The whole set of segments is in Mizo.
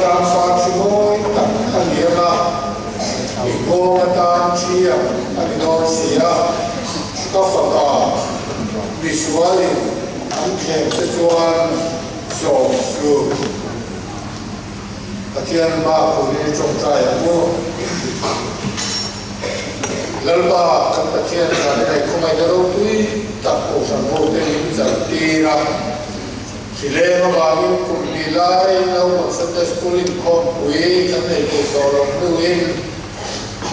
atan par thi mawi tak a liam a, i nghawng atan thi ang a ni dawn si a, ka fapa misualin an thlem che chuan zawm su. Pathian hma turin i tawngtai ang u. Lalpa kan Pathian zan nei khawngaihna ropui tak Kohhran hote min zaltir a. Hrileng avangin kum hnih lai naupang Sunday School inkhawmpui kan nei tur tawh lo hnuin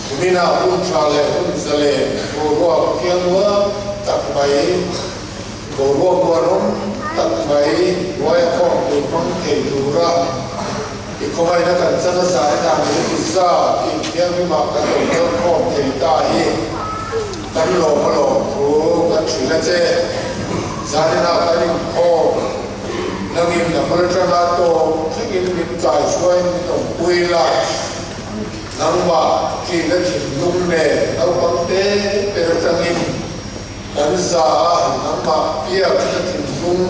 kuminah hun tha leh hun zalen boruak thiangnuam tak mai, boruak muanawm tak mai hnuaia khawmpui hmang thei tura i khawngaihna kan chan a zaina min ti za tih thianghlimah kan lo kal khawm thei ta hi kan lawm a lawm thu kan hrilh a che. Zaninah kan inkhawm nangin a hmel tanga tawp thlengin min kaihruaiin min awmpui la, nangmah ṭihna thinlung nen naupang te ber atangin kan za a, nangmah biakna thinlung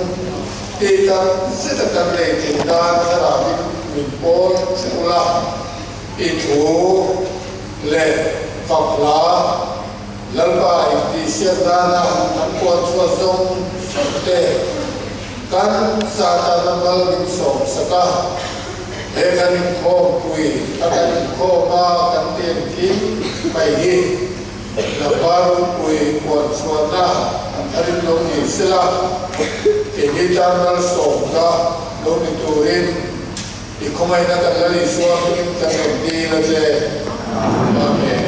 tih tak zeta kan nei thei nan thlarauin min pawl theuh la, i thu leh fak hla. Lalpa intihsiak dana an puan chhuah zawng zawng te kan Satana mal min sawm sak a, he kan inkhawmpui a kan inkhawm a kan tiang thim mai hi Lalpa ropui puan chhuahna an tharin lo ni sela, keini tan malsawmna lo ni turin I khawngaihna kan Lal Isua hmingin kan rawn dil a che. Amen.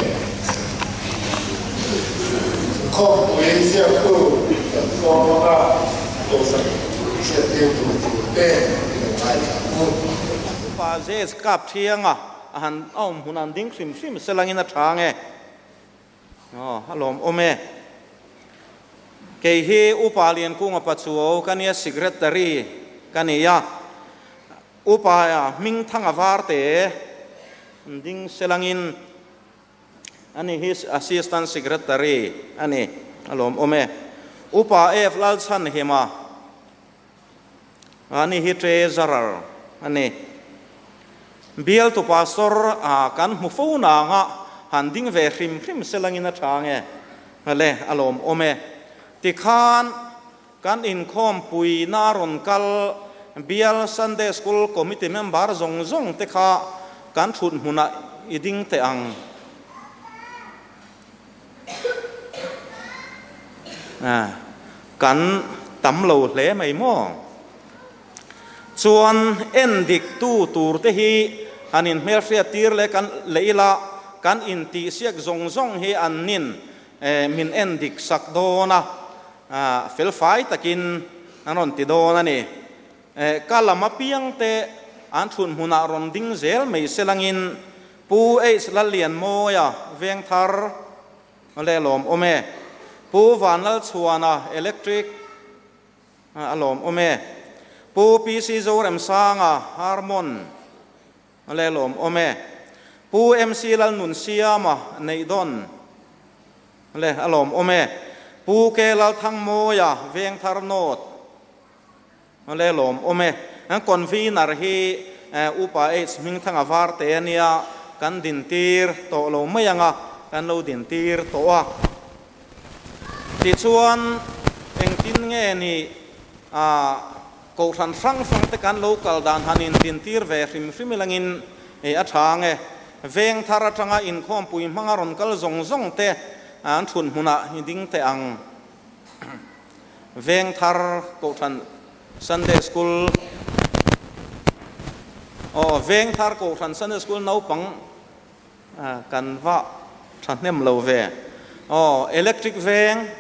Khawmpui ziaktu kan tlawm anga Kohhran hriattir tur tur te i lo ngaithla ang u. Upa Zez kap thianga a han a awm hun an ding hrim hrim selangin a tha nge? Aw, a lawm awm e. Kei hi Upa Liankunga Pachuau ka nia Secretary ka ni a. Upa hming thanga var te ding selangin a ni hi Assistant Secretary a ni a lawm awm e. Upa F Lalchhanhima a ni hi Treasurer a ni. Bialtu Pastor a kan hmu fo nanga han ding ve hrim hrim selangin a tha nge le a lawm awm e. Tikhan Kan inkhawmpuina rawn kal Bial Sunday School Committee member zawng zawng te kha kan thut hmunah i ding teh ang. Kan tam lo hle mai maw? Chuan en dik tu tur te hi han inhmelhriat tir leh kan leh ila kan intihsiak zawng zawng hi an nin min en dik sak dawn a. Felfai takin an rawn ti dawn a ni. Ka lam apiangte an thun hmunah rawn ding zel mai se langin Pu H Lallianmawia Vengthar leh lawm awm e. Pu Vanlalchhuana Electric a lawm awm e. Pu PC Zoremsanga Harmon leh lawm awm e. Pu MC Lalnunsiama Neihdawn Le, a lawm awm e. Pu K Lalthangmawia, Vengthar North. Le, lawm awm e. An convener hi Upa H Hmingthanga Varte a nia, kan dintir tawh lo mai ang a, kan lo dintir tawh a. Tichuan, engtin nge ni Kohhran hrang hrang te kan lo kal dan han in dintir ve hrim hrim ilangin a tha ang e. Veng thar atanga inkhawmpui hmanga rawn kal zawng zawng te an thun hmunah i ding teh ang. Veng thar Kohhran Sunday School Aw Veng thar Kohhran Sunday School naupang kan va thahnem lo ve. Aw Electric Veng.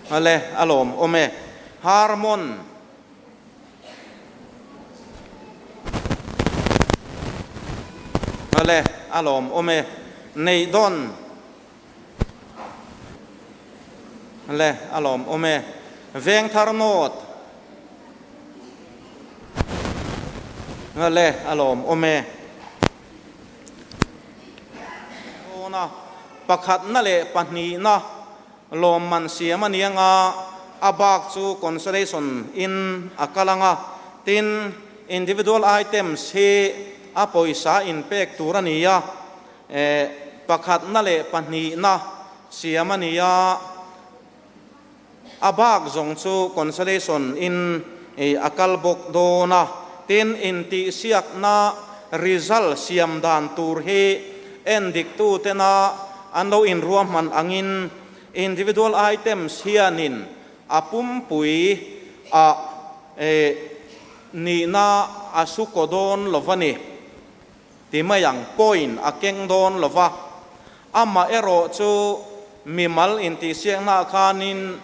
Ale, a lawm awm e. Harmon. Ale, a lawm awm e. Neihdawn. Ale, a lawm awm e. Vengthar North. Ale, a lawm awm e. Dawna pakhatna leh pahnihna lawmman siam a ni anga. a bak chu consolation in a kal ang a. Tin, individual items hi a pawisa inpek tur a ni a, pakhatna leh pahnihna siam a ni a, a bak zawng chu consolation in a kal bawk dawn a. Tin, intihsiakna result siam dan tur hi endiktu tena an lo inruahman angin individual items hianin a pumpui a nihna a su kaw dawn lo va ni. Ti mai ang, point a keng dawn lo va. Amah erawh chu mimal intihsiaknaah khanin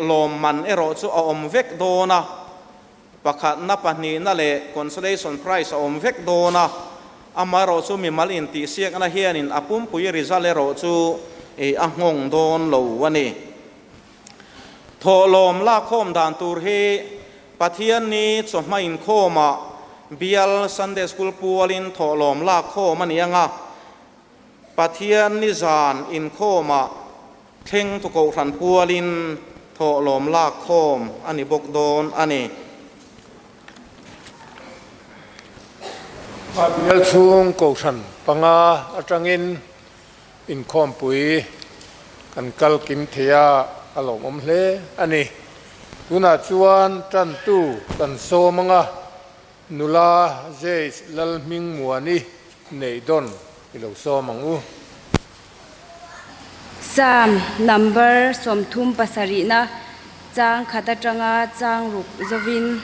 lawmman erawh chu a awm vek dawn a. Pakhatna, pahnihna leh consolation prize a awm vek dawn a. Amaherawh chu mimal intihsiakna hianin a pumpui result erawh chu a nghawng dawn lo a ni. Thawhlawm lakkhawm dan tur hi Pathianni chawhma inkhawmah Bial Sunday School pualin thawhlawm lakkhawm a ni ang a, Pathianni zan inkhawmah thleng tu kohhran pualin thawhlawm lakkhawm a ni bawk dawn a ni. A bial chhung kohhran panga atangin inkhawmpui kan kal kim thei a, a lawmawm hle a ni. Tunah chuan tantu kan sawm anga nula Jace Lalhmingmuani neih dawn i lo sawm ang u. Psalm number 37na chang khat atanga chang ruk zovin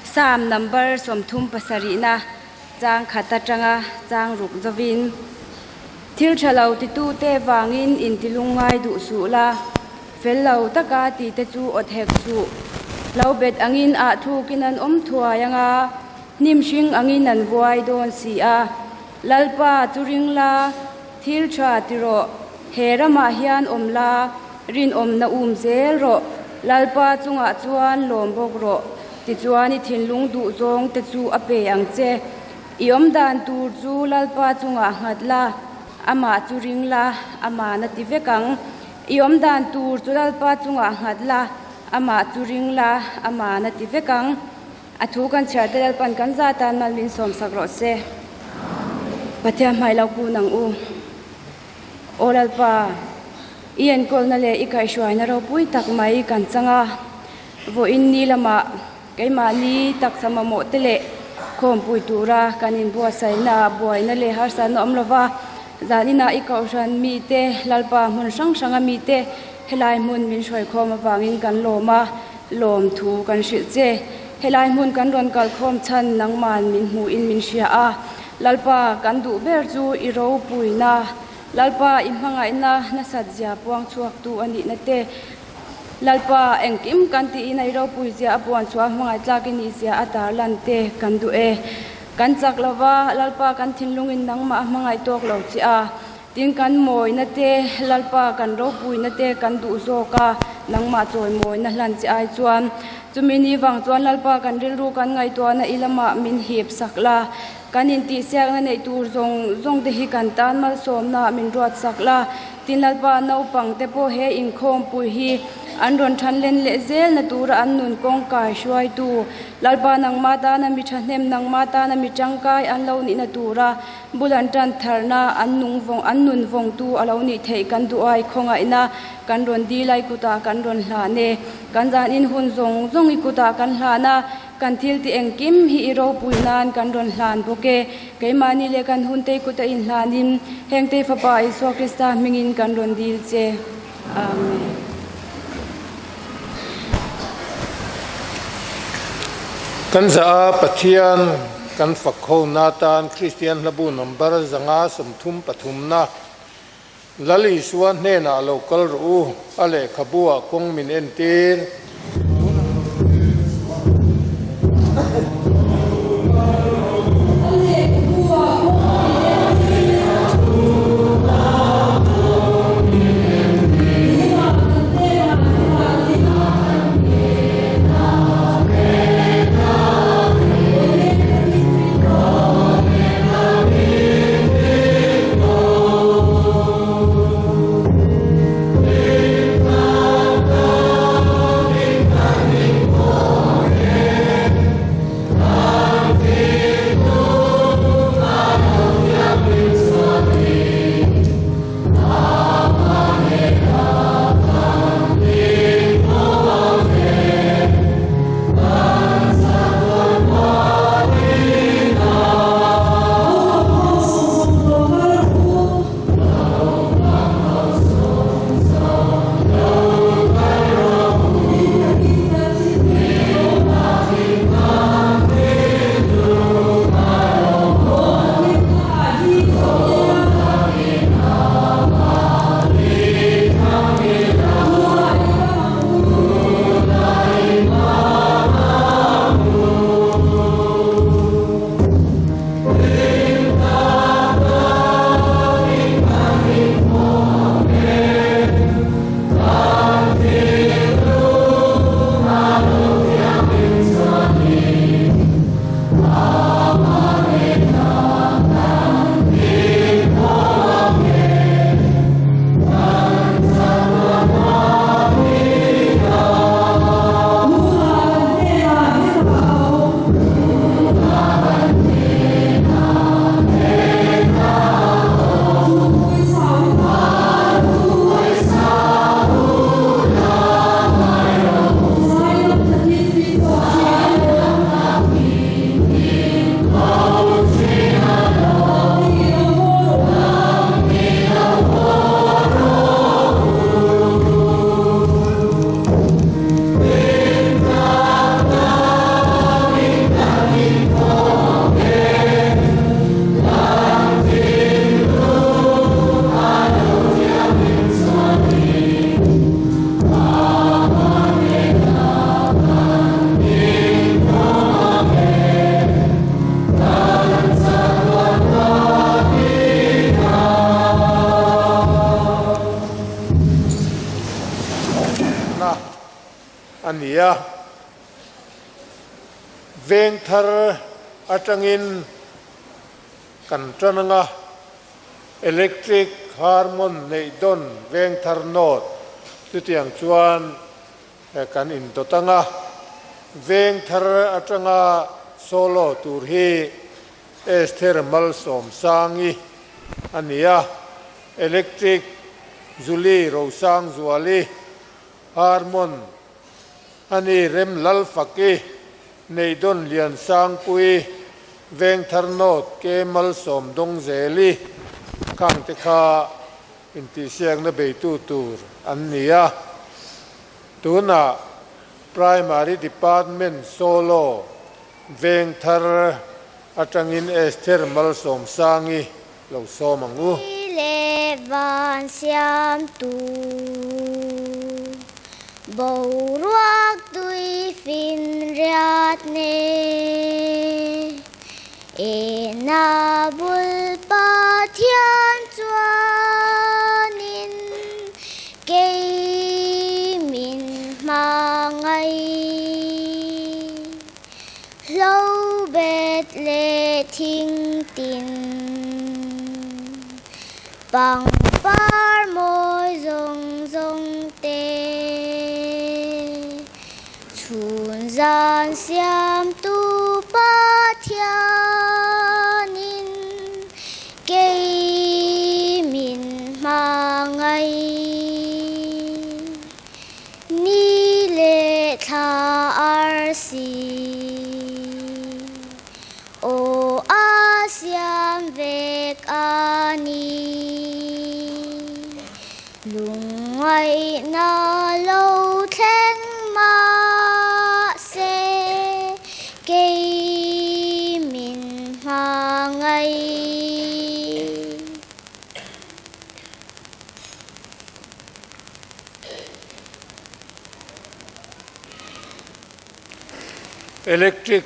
Psalm number 37na chang khat atanga chang ruk zovin Thil tha lo titute vangin intilung ngai duh suh la, fel lo taka tite chu awt hek suh. Lo bet angin ah thukin an awm thuai anga, hnim hring angin an vuai dawn si a. Lalpa chu ring la, thil tha ti rawh, he ramah hian awm la, rinawmna um zel rawh, Lalpa chungah chuan lawm bawk rawh, tichuan i thinlung duh zawng te chu a pe ang che. I awm dan tur chu Lalpa chungah nghat la, amah chu ring la, amah na ti vek ang. I awm dan tur chu Lalpa chungah nghat la, amah chu ring la, amah na ti vek ang. A thu kan chhiar te Lalpan kan za tan mal min sawm sak rawh se. Pathian hmai lo kun ang u. Aw Lalpa, i enkawlna leh i kaihhruaina ropui tak mai kan chang a. Vawiin ni lamah keimahni taksa mamawh te leh khawmpui tura kan inbuatsaihna ah buaina leh harsatna awm lova, zaninah i kohhran mite Lalpa hmun hrang hranga mite helai hmun min hruaikhawm avangin kan lawm a. Lawm thu kan hrilh che. Helai hmun kan rawn kal khawm chhan nangman min hmuhin min hria a. Lalpa, kan duh ber chu i ropuina, Lalpa i hmangaihna nasat zia puang chhuaktu a nihna te, Lalpa, engkim kan tiin a i ropui zia a puan chhuah hmangaih tlak i nih zia a tarlan te kan duh e. Kan chak lova, Lalpa kan thinlungin nangmah a hmangaih tawk lo che a. Tin, kan mawina te, Lalpa kan ropuina te kan duh zawk a, nangmah chawimawina hlan che ai chuan. Chumi ni vang chuan Lalpa kan rilru kan ngaihtuahna i lamah min hip sak la, kan intihsiakna neih tur zawng zawng te hi kan tan malsawmna min ruat sak la. Tin, Lalpa naupang te pawh he inkhawmpui hi an rawn than len leh zelna tura an nun kawng kai hruaitu Lalpa nangmah tana mi thahnem, nangmah tana mi tangkai an lo nihna tura Bul an tan tharna, an nung vawng, an nun vawngtu a lo nih theih kan duh ai khawngaihna kan rawn dil ai kutah kan rawn hlan e. Kan zanin hun zawng zawng i kutah kan hlan a, kan thil ti engkim hi i ropui nan kan rawn hlan bawk e. Keimahni leh kan hunte i kuta inhlanin hengte Fapa Isua Krista hmingin kan rawn dil che. Amen. Kan zah a Pathian kan fak ho na tan Kristian hlabu number 533 na Lal Isua hnenah lo kal rawh u, a lehkhabu ah kawng min entir. ni a. Vengthar atangin kan tan anga Electric Harmon neih dawn Vengthar North chutiang chuan kan indawt anga Vengthar atanga solo tur hi Esther Malsawmsangi a ni a, Electric Julie Rosangzuali Harmon a ni Rem Lalfaki, Neihdawn Liansangpui, Vengthar North Ke Malsawm Dawngzeli khangte kha intihsiakna beitu tur an ni a. Tunah Primary Department Solo Vengthar atangin Esther Malsawmsangi lo sawm ang u. Lei leh van siamtu boruak tui fin riat ne ena bul Pathian chuanin kei min hmangaih. Hlo bet leh thing tin pangpar mawi zawng zawng te chhun zan siamtu Pathianin kei min hmangaih. Ni leh thla arsi aw a siam vek a ni. Lungngaihna lo thleng mahse kei min hmangaih. Electric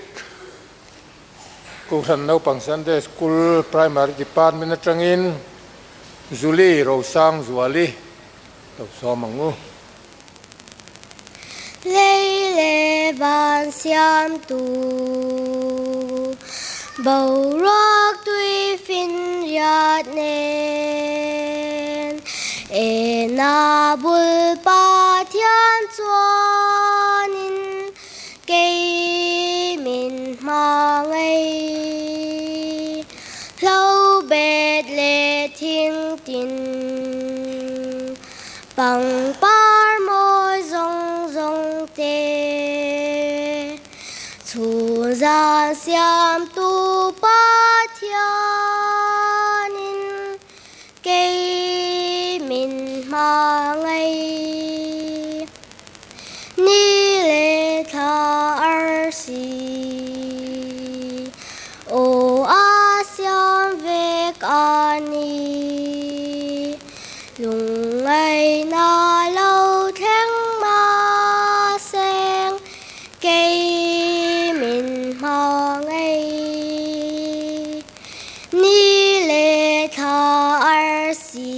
Kohhran Naupang Sunday School Primary Department atangin Julie Rosangzuali lo sawm ang u. Lei leh van siamtu boruak tui finriat nen ena bul Pathian chuanin kei min hmangaih. Hlo bet leh thing tin. Pangpar mawi zawng zawng te chhun zan siamtu Pathianin kei min hmangaih. Ni leh thla arsi aw a siam vek a ni. Lungngaihna lo thleng mahseng kei min hmangaih. Ni leh thla arsi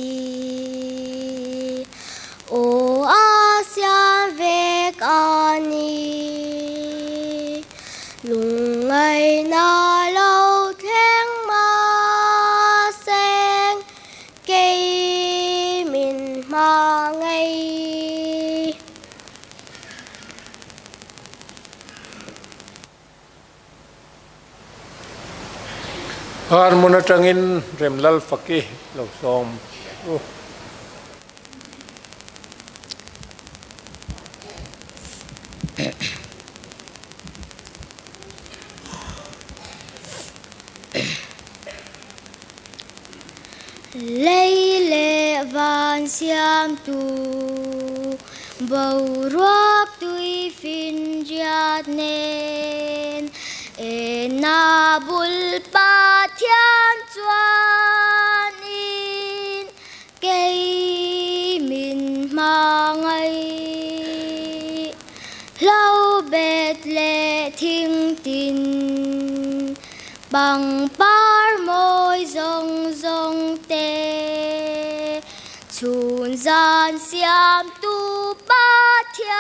aw a siam vek a ni. Lungngaihna lo thleng mahseng Kei min hmangaih. Harmon atangin Remlal Faki lo sawm u. Lei leh van siamtu boruak tui finriat nen ena bul Pathian chuanin kei min hmangaih. Hlo bet leh thing tin Pangpar mawi zawng zawng te chhun zan siamtu Pathianin.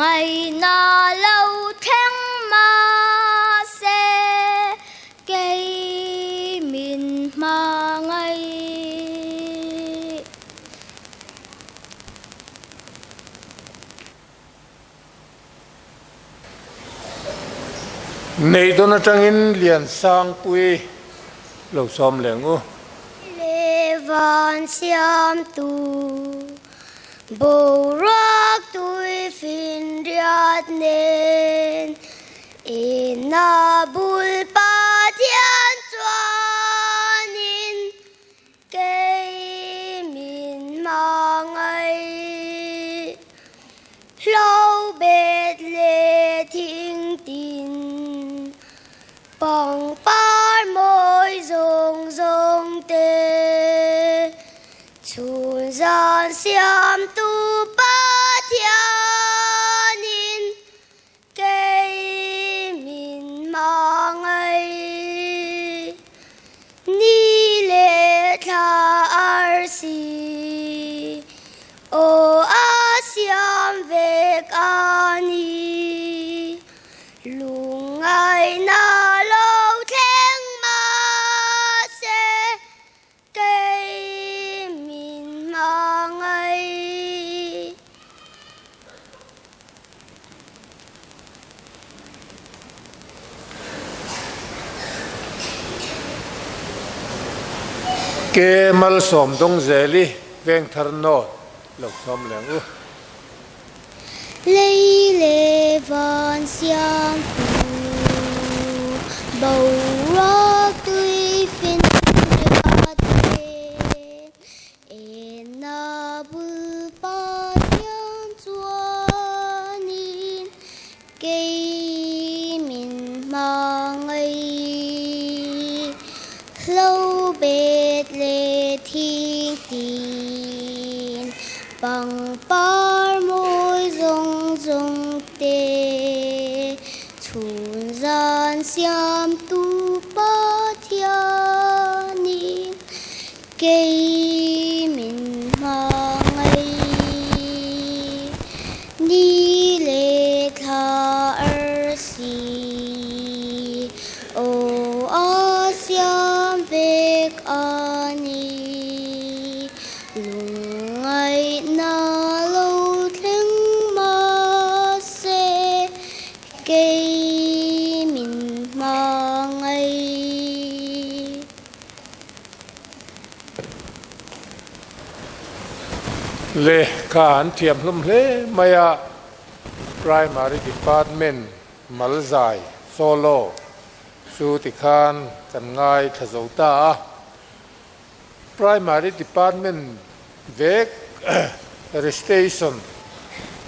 Lungngaihna lo thleng mahse kei min hmangaih. Neih dawn atangin Liansangpui lo sawm leh ang u. Le van siamtu boruak tui finriat nen ina bul Pathian chuanin Kei min hmangaih hlo bet leh thing tin, pangpar mawi zawng zawng te, chhun zan siamtu Pathianin Kei min hmangaih ni leh thla arsi aw a siam vek a ni. Lungngaihna lo thleng mahse Kei min hmangaih. Ke malsawm dawng zel i Vengthar North lo sawm leh ang u. Lei leh van siam pu boruak tui fin riat nen enna bul Pathian chuanin kei min hmangaih. Hlo bet leh thing tin pangpar mawi zawng zawng te chhun zan siamtu Pathianin kei min hmangaih. Ni leh thla arsi aw a siam vek a ni. Lungngaihna lo thleng mahse kei min hmangaih. Lehkha an thiam hlawm hle mai a, Primary Department Malzai Solo chu tikhan kan ngaithla zo ta a. Primary Department vek recitation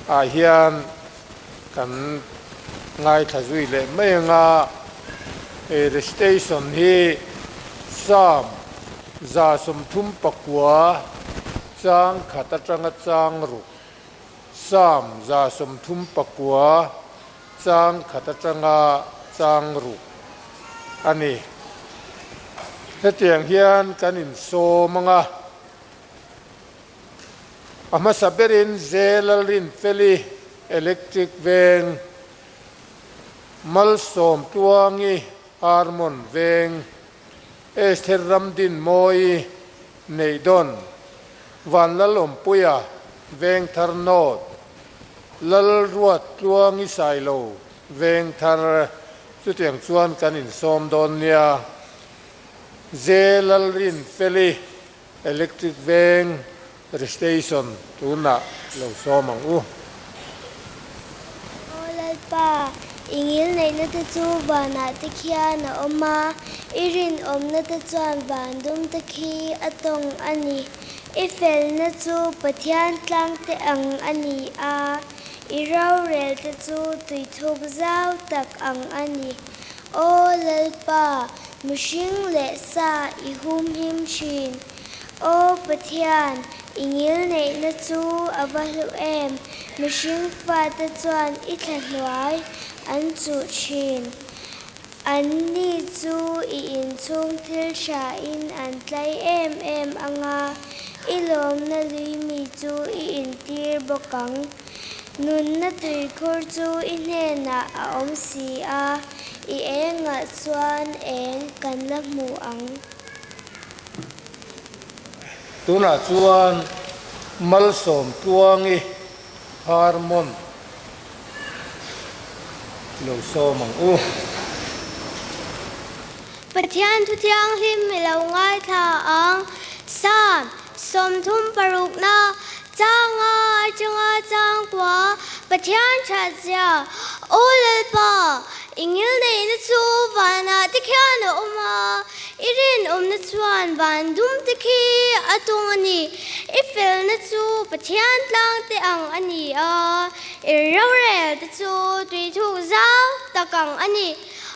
ah hian kan ngaithla zui leh mai ang a, he recitation hi Psalm 139 chang khat atanga chang ruk, Psalm 139 chang khat atanga chang ruk a ni. Hetiang hian kan insawm ang a, a hmasa berin Zelalrinfeli Electric Veng, Malsawmtluangi Armon Veng, Esther Ramdinmawi Neihdawn, Vanlalawmpuia Vengthar North, Lalruattluangi Sailo Vengthar, chutiang chuan kan insawm dawn nia. Ze Lalrinfeli Electric Veng Restation tunah lo sawm ang u. Aw Lalpa, i ngilneihna te chu vanah te khian a awm a, i rinawmna te chuan van dum te khi a tawng a ni. I felna chu Pathian tlang te ang a ni a, i rorel te chu tuithuk zau tak ang a ni. Aw Lalpa, mihring leh sa i humhim thin. Aw Pathian, i ngilneihna chu a va hlu em! Mihring fate chuan i thla hnuai an chuh thin. Anni chu i inchhung thil thain an tlai em em ang a, i lawmna lui mi chu i intir bawk ang. Nunna tuikhur chu i hnenah a awm si a, i engah chuan eng kan la hmu ang? Tunah chuan Malsawm Tluangi Harmon lo sawm ang u. Pathian Thu Thianghlim i lo ngaithla ang. Psalm 36na changa atanga changkua Pathian thatzia, Aw Lalpa, i ngilneihna chu vanah te khian a awm a, i rinawmna chuan van dum te khi a tung a ni. I felna chu Pathian tlang te ang a ni a, i rorel te chu tuithuk zau tak ang a ni.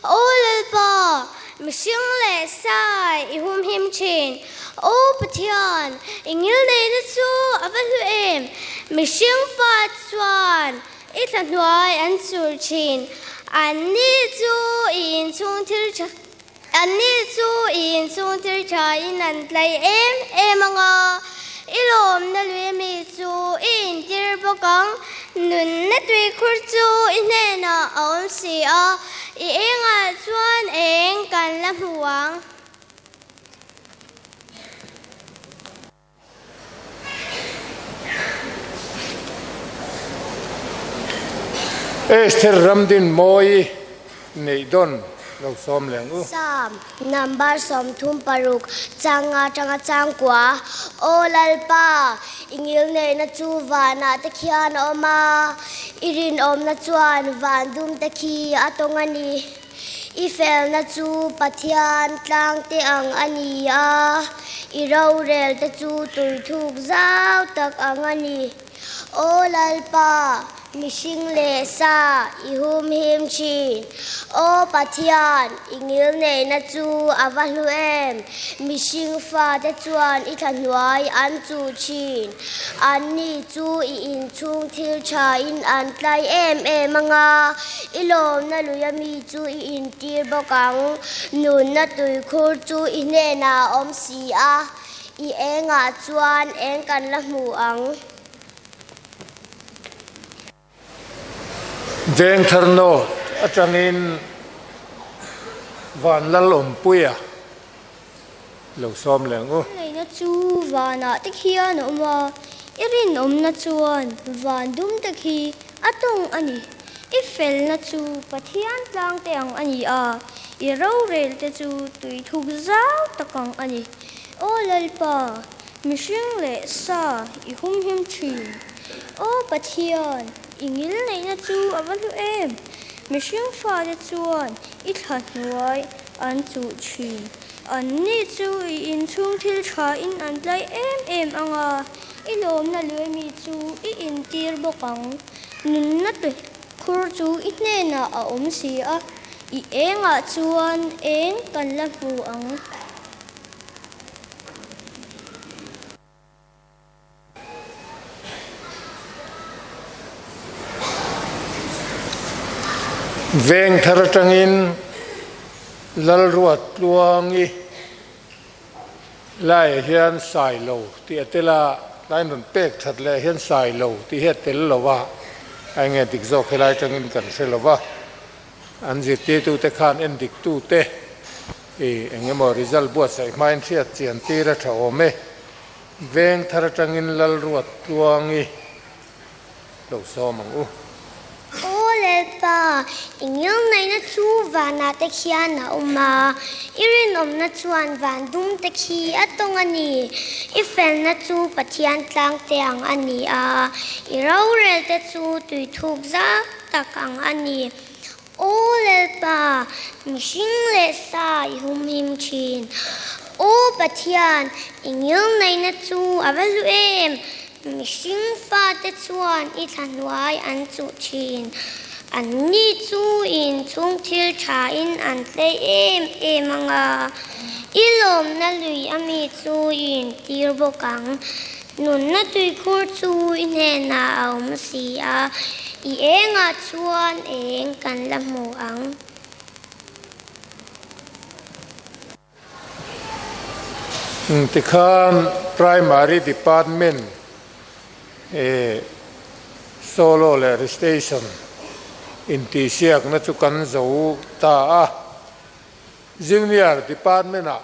Aw Lalpa, mihring leh sai i humhim thin. Aw Pathian, i ngilneihna chu a va hlu em! Mihring fa chuan i thla hnuai an chur thin. Anni chu i inchhung thil tha Anni chu i inchhung thil thain an tlai em em ang a, i lawmna lui mi chu i intir bawk ang. Nunna tuikhur chu i hnenah a awm si a, i engah chuan eng kan la hmu ang. Esther Ramdinmawi neih dawn lo sawm leh ang u. Psalm number 36 chang atanga chang kua, Aw Lalpa, i ngilneihna chu vanah te khian a awm a, i rinawmna chuan van dum te khi a tawng a ni. I felna chu Pathian tlang te ang a ni a, i rorel te chu tuithuk zau tak ang a ni. Aw Lalpa, mihring leh sa i humhim thin. Aw Pathian, i ngilneihna chu a va hlu em! Mihring fate chuan i thlahnuai an chuh thin. Anni chu i inchhung thil thain an tlai em em ang a, I lawmna lui a mi chu i intir bawk ang. Nunna tuikhur chu i hnenah a awm si a, i engah chuan eng kan la hmu ang. Vengthar North atangin Vanlalawmpuia lo sawm leh ang u. Neihna chu vanah te khian a awm a, i rinawmna chuan van dum te khi a tawng a ni. I felna chu Pathian tlang te ang a ni a, i rorel te chu tui thuk zau tak ang a ni. Aw Lalpa, mihring leh sa i humhim thin. Aw Pathian, i ngilneihna chu a va hlu em! Mihring fate chuan i thla hnuai an chuh thin. Anni chu i inchhung thil thain an tlai em em ang a, i lawmna lui mi chu i intir bawk ang. Nunna tuikhur chu i hnenah a awm si a, i engah chuan eng kan la hmu ang. Veng thar atangin Lalruat Tluangi laiah hian Sailo tih a tel a, tlaiin rawn pek that leh hian Sailo tih hi a tel lo a, a enge dik zawk helai atangin kan hre lo va, an zirtirtute khan en diktute ih eng emaw result buatsaih hmain hriat chian tir a tha awm e. Veng thar atangin Lalruat Tluangi lo sawm ang u. Aw Lalpa, i ngilneihna chu vanah te khian a awm a, i rinawmna chuan van dum te khi a tawng a ni. I felna chu Pathian tlang te ang a ni a, i rorel te chu tuithuk zau tak ang a ni. Aw Lalpa, mihring leh sa i humhim thin. Aw Pathian, i ngilneihna chu a va hlu em! Mihring fate chuan i thla hnuai an chuh thin. Anni chu i inchhung thil thain an tlei em em ang a, i lawmna lui a mi chu i intir bawk ang. Nunna tuikhur chu i hnenah a awm si a, i engah chuan eng kan la hmu ang. Tikhan Primary Department eh. Solo leh Recitation intihsiakna chu kan zo ta a, Junior Department-ah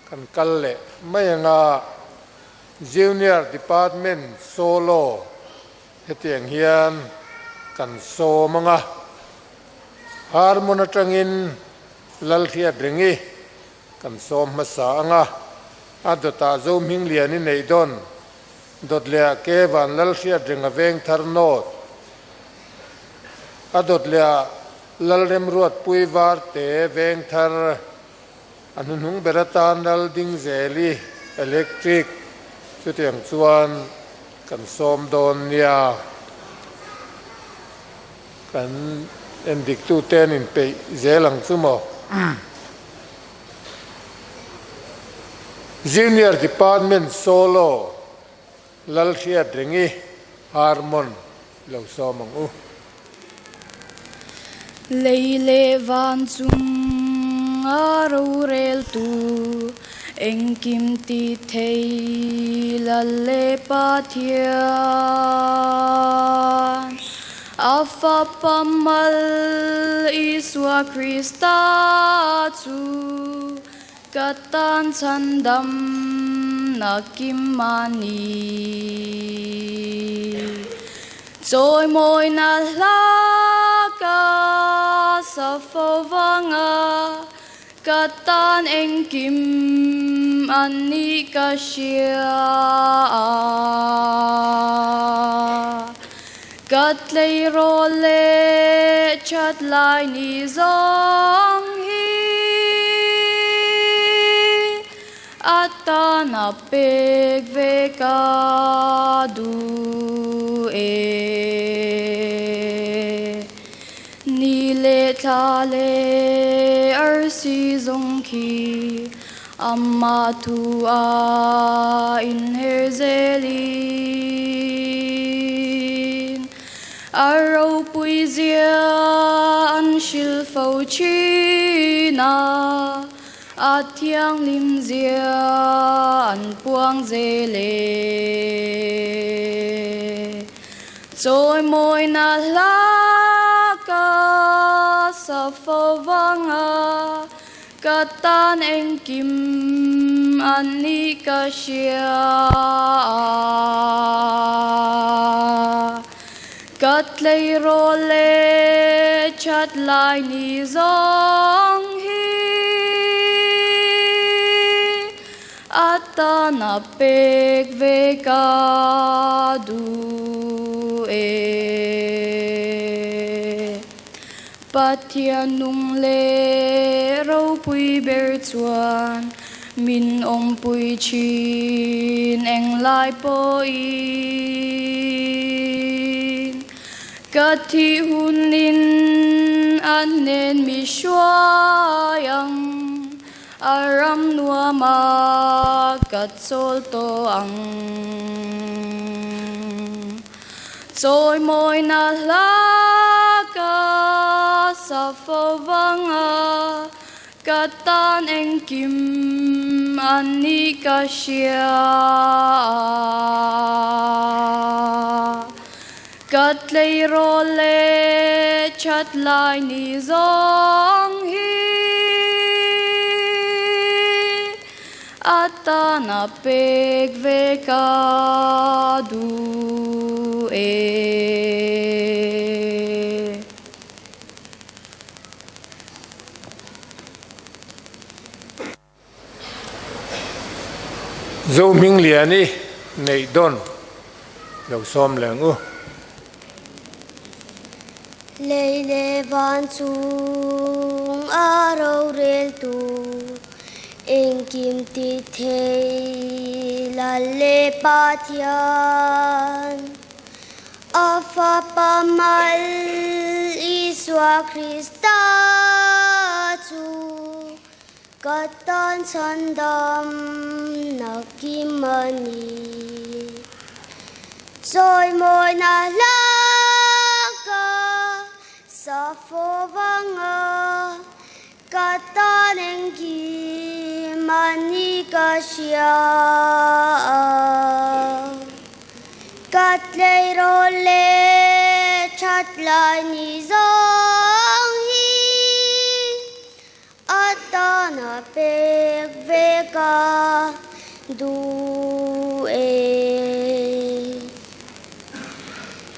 kan kal leh mai ang a, Junior Department Solo hetiang hian kan sawm ang a, Harmon atangin Lalhriatrengi kan sawm hmasa ang a, a dawtah Zohmingliani neih dawn. Dawt leh ah ke van lal hriat reng a veng thar nawt. A dawt leh ah lal remruat pui var te veng thar. A hnuhnung ber atan lal ding zel i electric chutiang chuan kan sawm dawn nia. Kan endik tute an inpeih zel ang chu maw. Junior Department Solo Lalhriatrengi Harmon lo sawm ang u. Lei leh van chunga roreltu engkim ti thei Lal leh Pathian. A Fapa mal Isua Krista chu ka tan chhandam na kim a ni. Chawimawina hla ka sa fo vanga ka tan engkim a nih ka hria. Ka tleirawl leh that lai ni zawng hi a tan a pek ve ka duh e. Ni leh thla leh arsi zawng khi Amah thu a inher zelin a ropui zia an hrilh fo thin a, a thianghlim zia an puang zel e. Chawimawina hla ka sa fo vang a. Ka tan engkim a nih ka hria. Ka tleirawl leh that lai ni zawng hi a tan a pek ve ka duh e. Pathian nung leh ropui ber chuan min awmpui thin englai pawhin. Ka thih hunin a hnen mi hruai ang, a ram nuama ka chawl tawh ang. Chawimawina hla ka sa fo vanga ka tan engkim a nih ka hria. Ka tleirawl leh that lai ni zawng hi A tan a pek ve ka duh e. Zohmingliani neih dawn lo sawm leng u. Lei leh van chung a roreltu Engkim ti thei Lal leh Pathian, a Fapa mal Isua Krista chu ka tan chhandam nakim a ni. Chawimawina hla ka sa fo vanga Ka tan engkim a ni ka hria a, ka tleirawl leh. That lai ni zawng hi a tana pek ve ka duh e.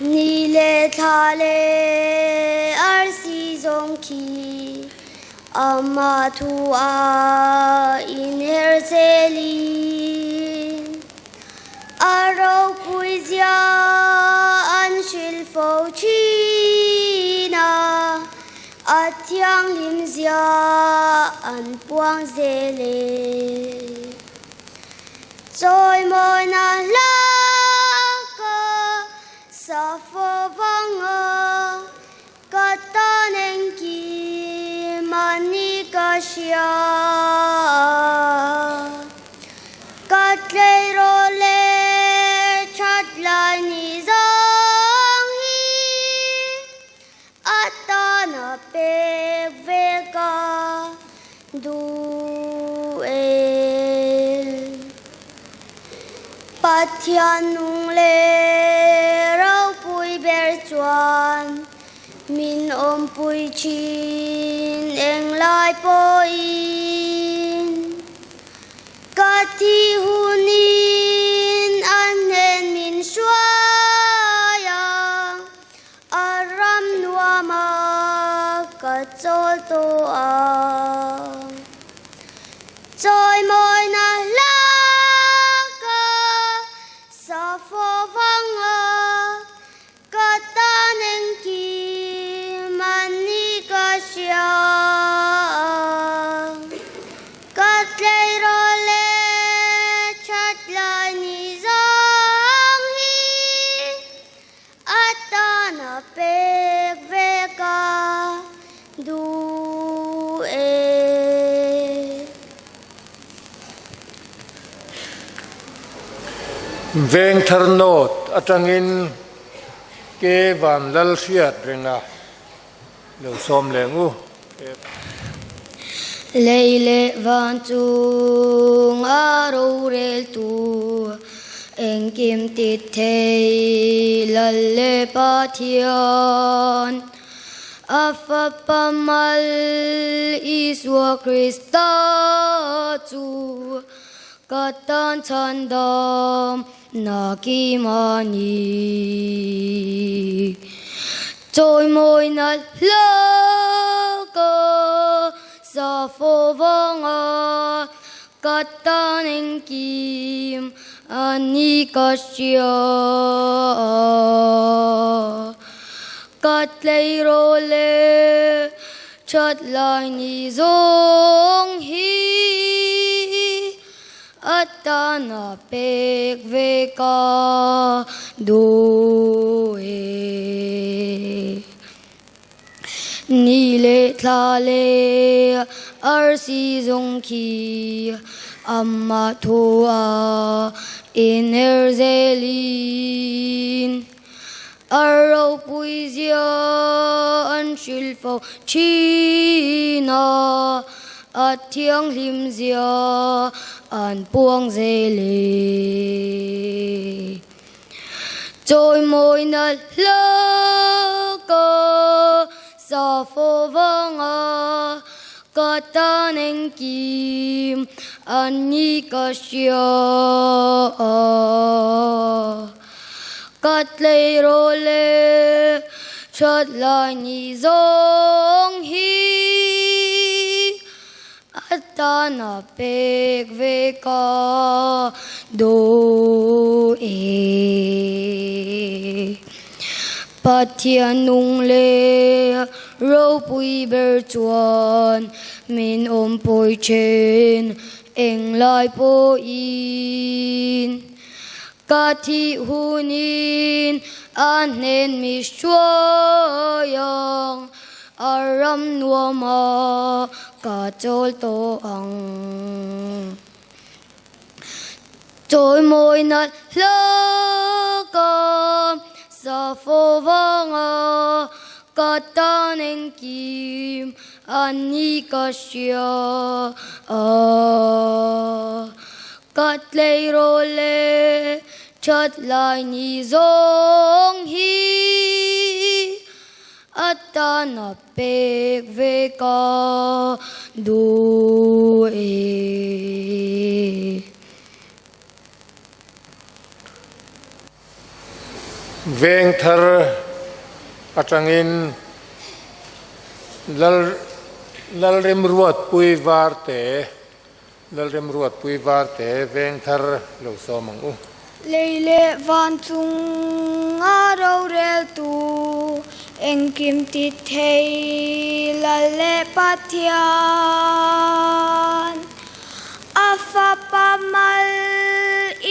Ni leh thla leh arsi zawng khi Amah thu a inher zelin a ropui zia an hrilh fo thin a, a thianghlim zia an puang zel e. Chawimawina hla ka sa fo vang a, Ka tan engkim a ni ka hria. Ka tleirawl leh that lai ni zawng hi a tan a pek ve ka duh e. Pathian nung leh ropui ber chuan Min awmpui thin englai pawhin ka thi hunin a hnen min hruai a, a ram nuama ka chawl tawh a. Chawimawina hla ka sa fo vang a, Ka tan engkim a ni ka hria a, ka tleirawl leh that lai ni zawng hi a tan a pek ve ka duh e. Vengthar North atangin Ke van lal hriat renga lo sawm leng u. Lei leh van chung a rorel tu engkim tit thei lal leh Pathian a fapa mal Isua Krista chu ka tan chhandam Na kim a ni. Chawimawina hla ka sa fo vanga ka tan engkim a ni ka hria. Ka tleirawl leh that lai ni zawng hi. A tan a pek ve ka duh e. Ni leh thla leh arsi zawng khi amah thu a inher zelin a ropui zia an hrilh fo thin a. A thianghlim zia an puang zel e. Chawimawina hla ka sa fo vanga ka tan engkim an ni ka hria a. Ka tleirawl leh that lai ni zawng hi a tan a pek ve ka duh e. Pathian nung leh ropui ber chuan min awmpui thin englai pawhin. Ka thih hunin a hnen mi hruai ang, a ram nuam a ka chawl tawh ang. Chawimawina hla ka sa fo vanga ka tan engkim a ni ka hria a. Ka tleirawl leh that lai ni zawng hi Atana pek ve ka duh e. Veng thar atangin Lal Lalremruatpui Varte Lalremruatpui Varte veng thar lo sawm ang u. Lei leh van chunga roreltu engkim ti thei Lal leh Pathian. A Fapa mal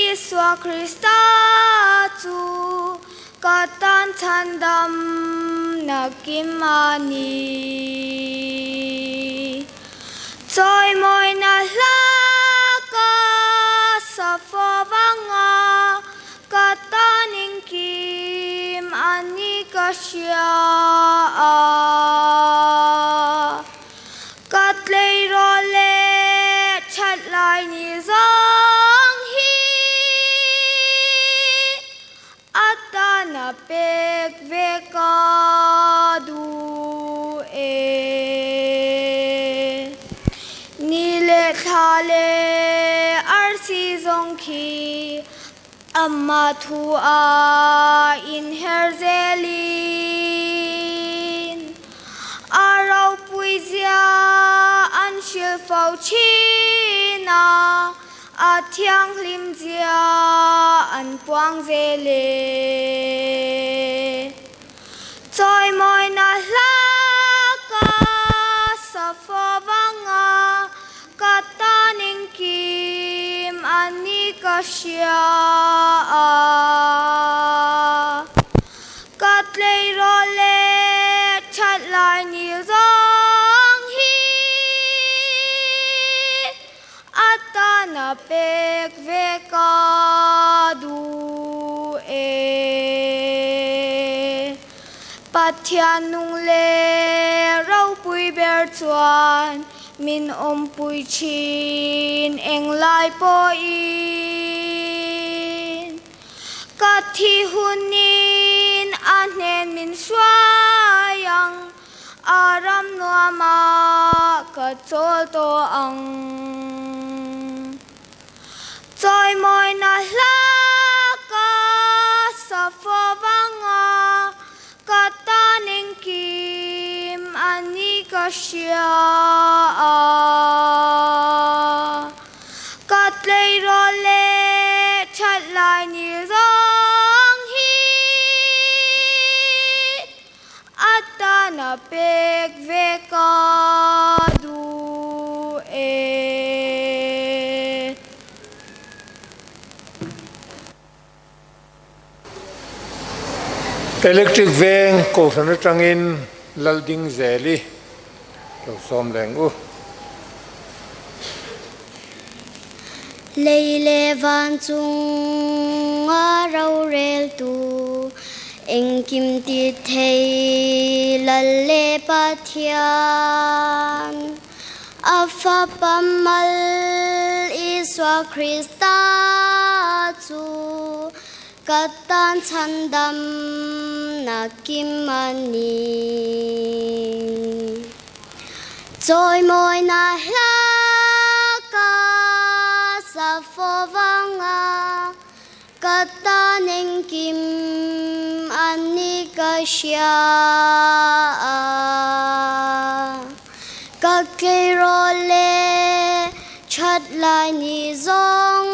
Isua Krista chu ka tan chhandam nakim a ni. Chawimawina hla ka sa fo vanga ka tan engkim a ni ka hria a. Ka tleirawl leh that lai ni zawng hi a tan a pek ve ka duh e. Ni leh thla leh arsi zawng khi Amah thu a inher zelin a ropui zia an hrilh fo thin a, a thianghlim zia an puang zel e. Chawimawina hla ka sa fo vanga ka tan engkim a ni ka hria a. Ka tleirawl leh that lai ni zawng hi a tan a pek ve ka duh e. Pathian nung leh ropui ber chuan min awmpui thin englai pawhin. Ka thi hunin a hnen min hruai ang. A ram nuamah ka chawl tawh ang. Chawimawina hla ka sa fo vanga ka tan engkim a ni ka hria a. Ka tleirawl leh that lai ni zawng hi. A tan a pek ve ka duh e. Electric veng kohhran atangin Laldingzeli lo sawm leng u. Lei leh van chunga roreltu engkim ti thei Lal leh Pathian, a Fapa mal Isua Krista chu ka tan chhandam nakim a ni. Chawimawina hla ka sa fo vanga ka tan engkim a ni ka hria a. Ka tleirawl leh that lai ni zawng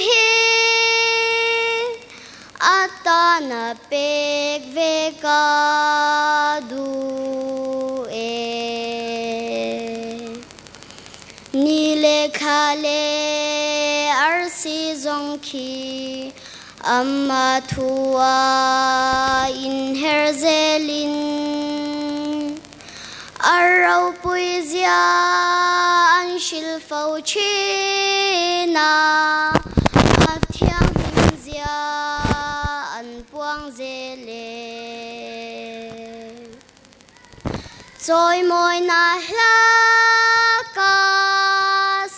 hi A tan a pek ve ka duh e. Ni leh thla leh arsi zawng khi amah thu a inher zelin a ropui zia an hrilh fo thin a, a thianghlim zia an puang zel e. Chawimawina hla ka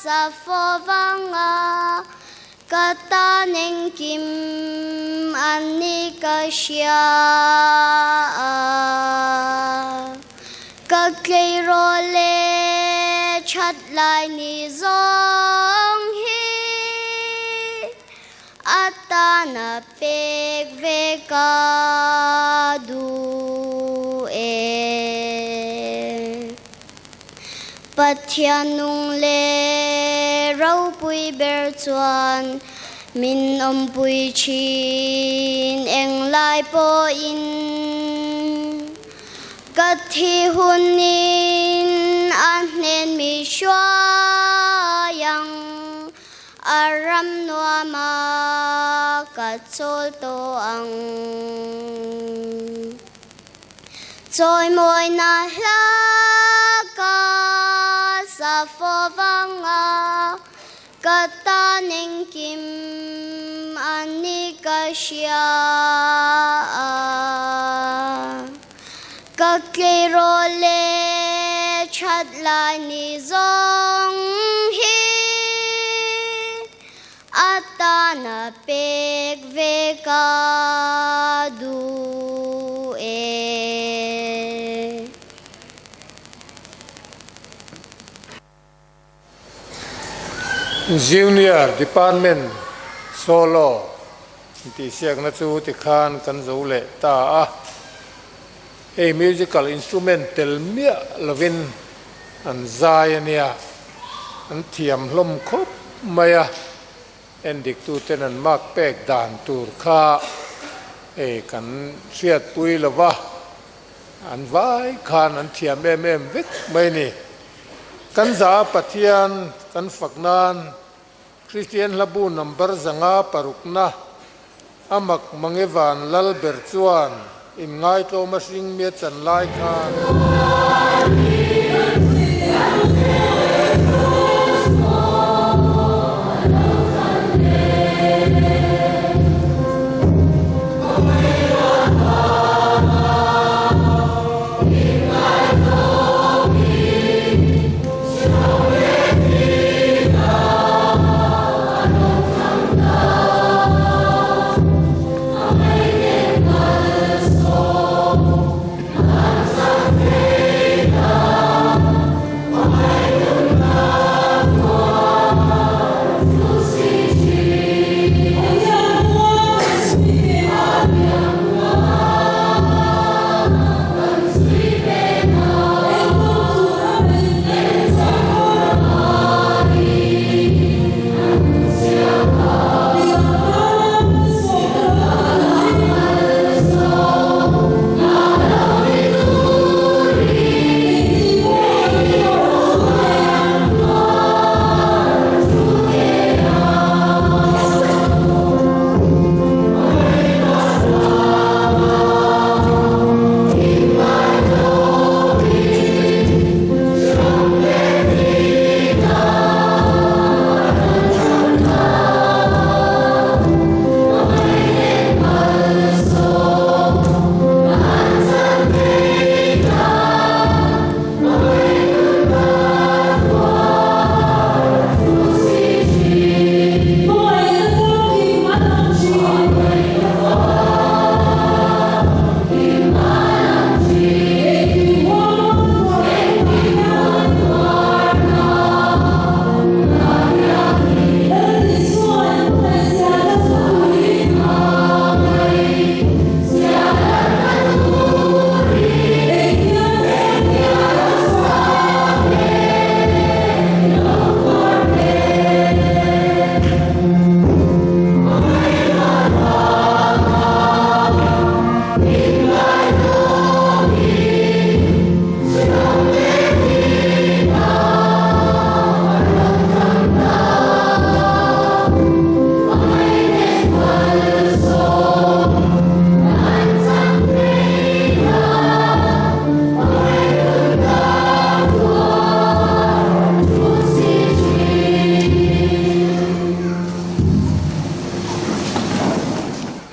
sa fo vanga Ka tan engkim an ni ka hria a. Ka tleirawl leh that lai ni zawng hi a tana pek ve ka duh e. Pathian nung leh ropui ber chuan min awmpui thin englai pawhin. Ka thi hunin a hnen mi hruai ang, a ram nuama ka chawl tawh ang. Chawimawina hla ka sa fo vanga, Ka tan engkim a ni ka hria a, ka tleirawl leh that lai ni zawng hi a tan a pek ve ka duh e. Junior Department Solo intihsiakna chu tikhan kan zo leh ta a, hei musical instrument tel miah lovin an zai a nia, an thiam hlawm khawp mai a, endiktuten an mark pek dan tur kha hei kan hriatpui lo va, an vai khan an thiam em em vek mai a ni. Kan za Pathian kan fak nan Kristian hlabu number 506na a mak mange van lal ber chuan inngaihtlawm a hring mi a chan lai khan.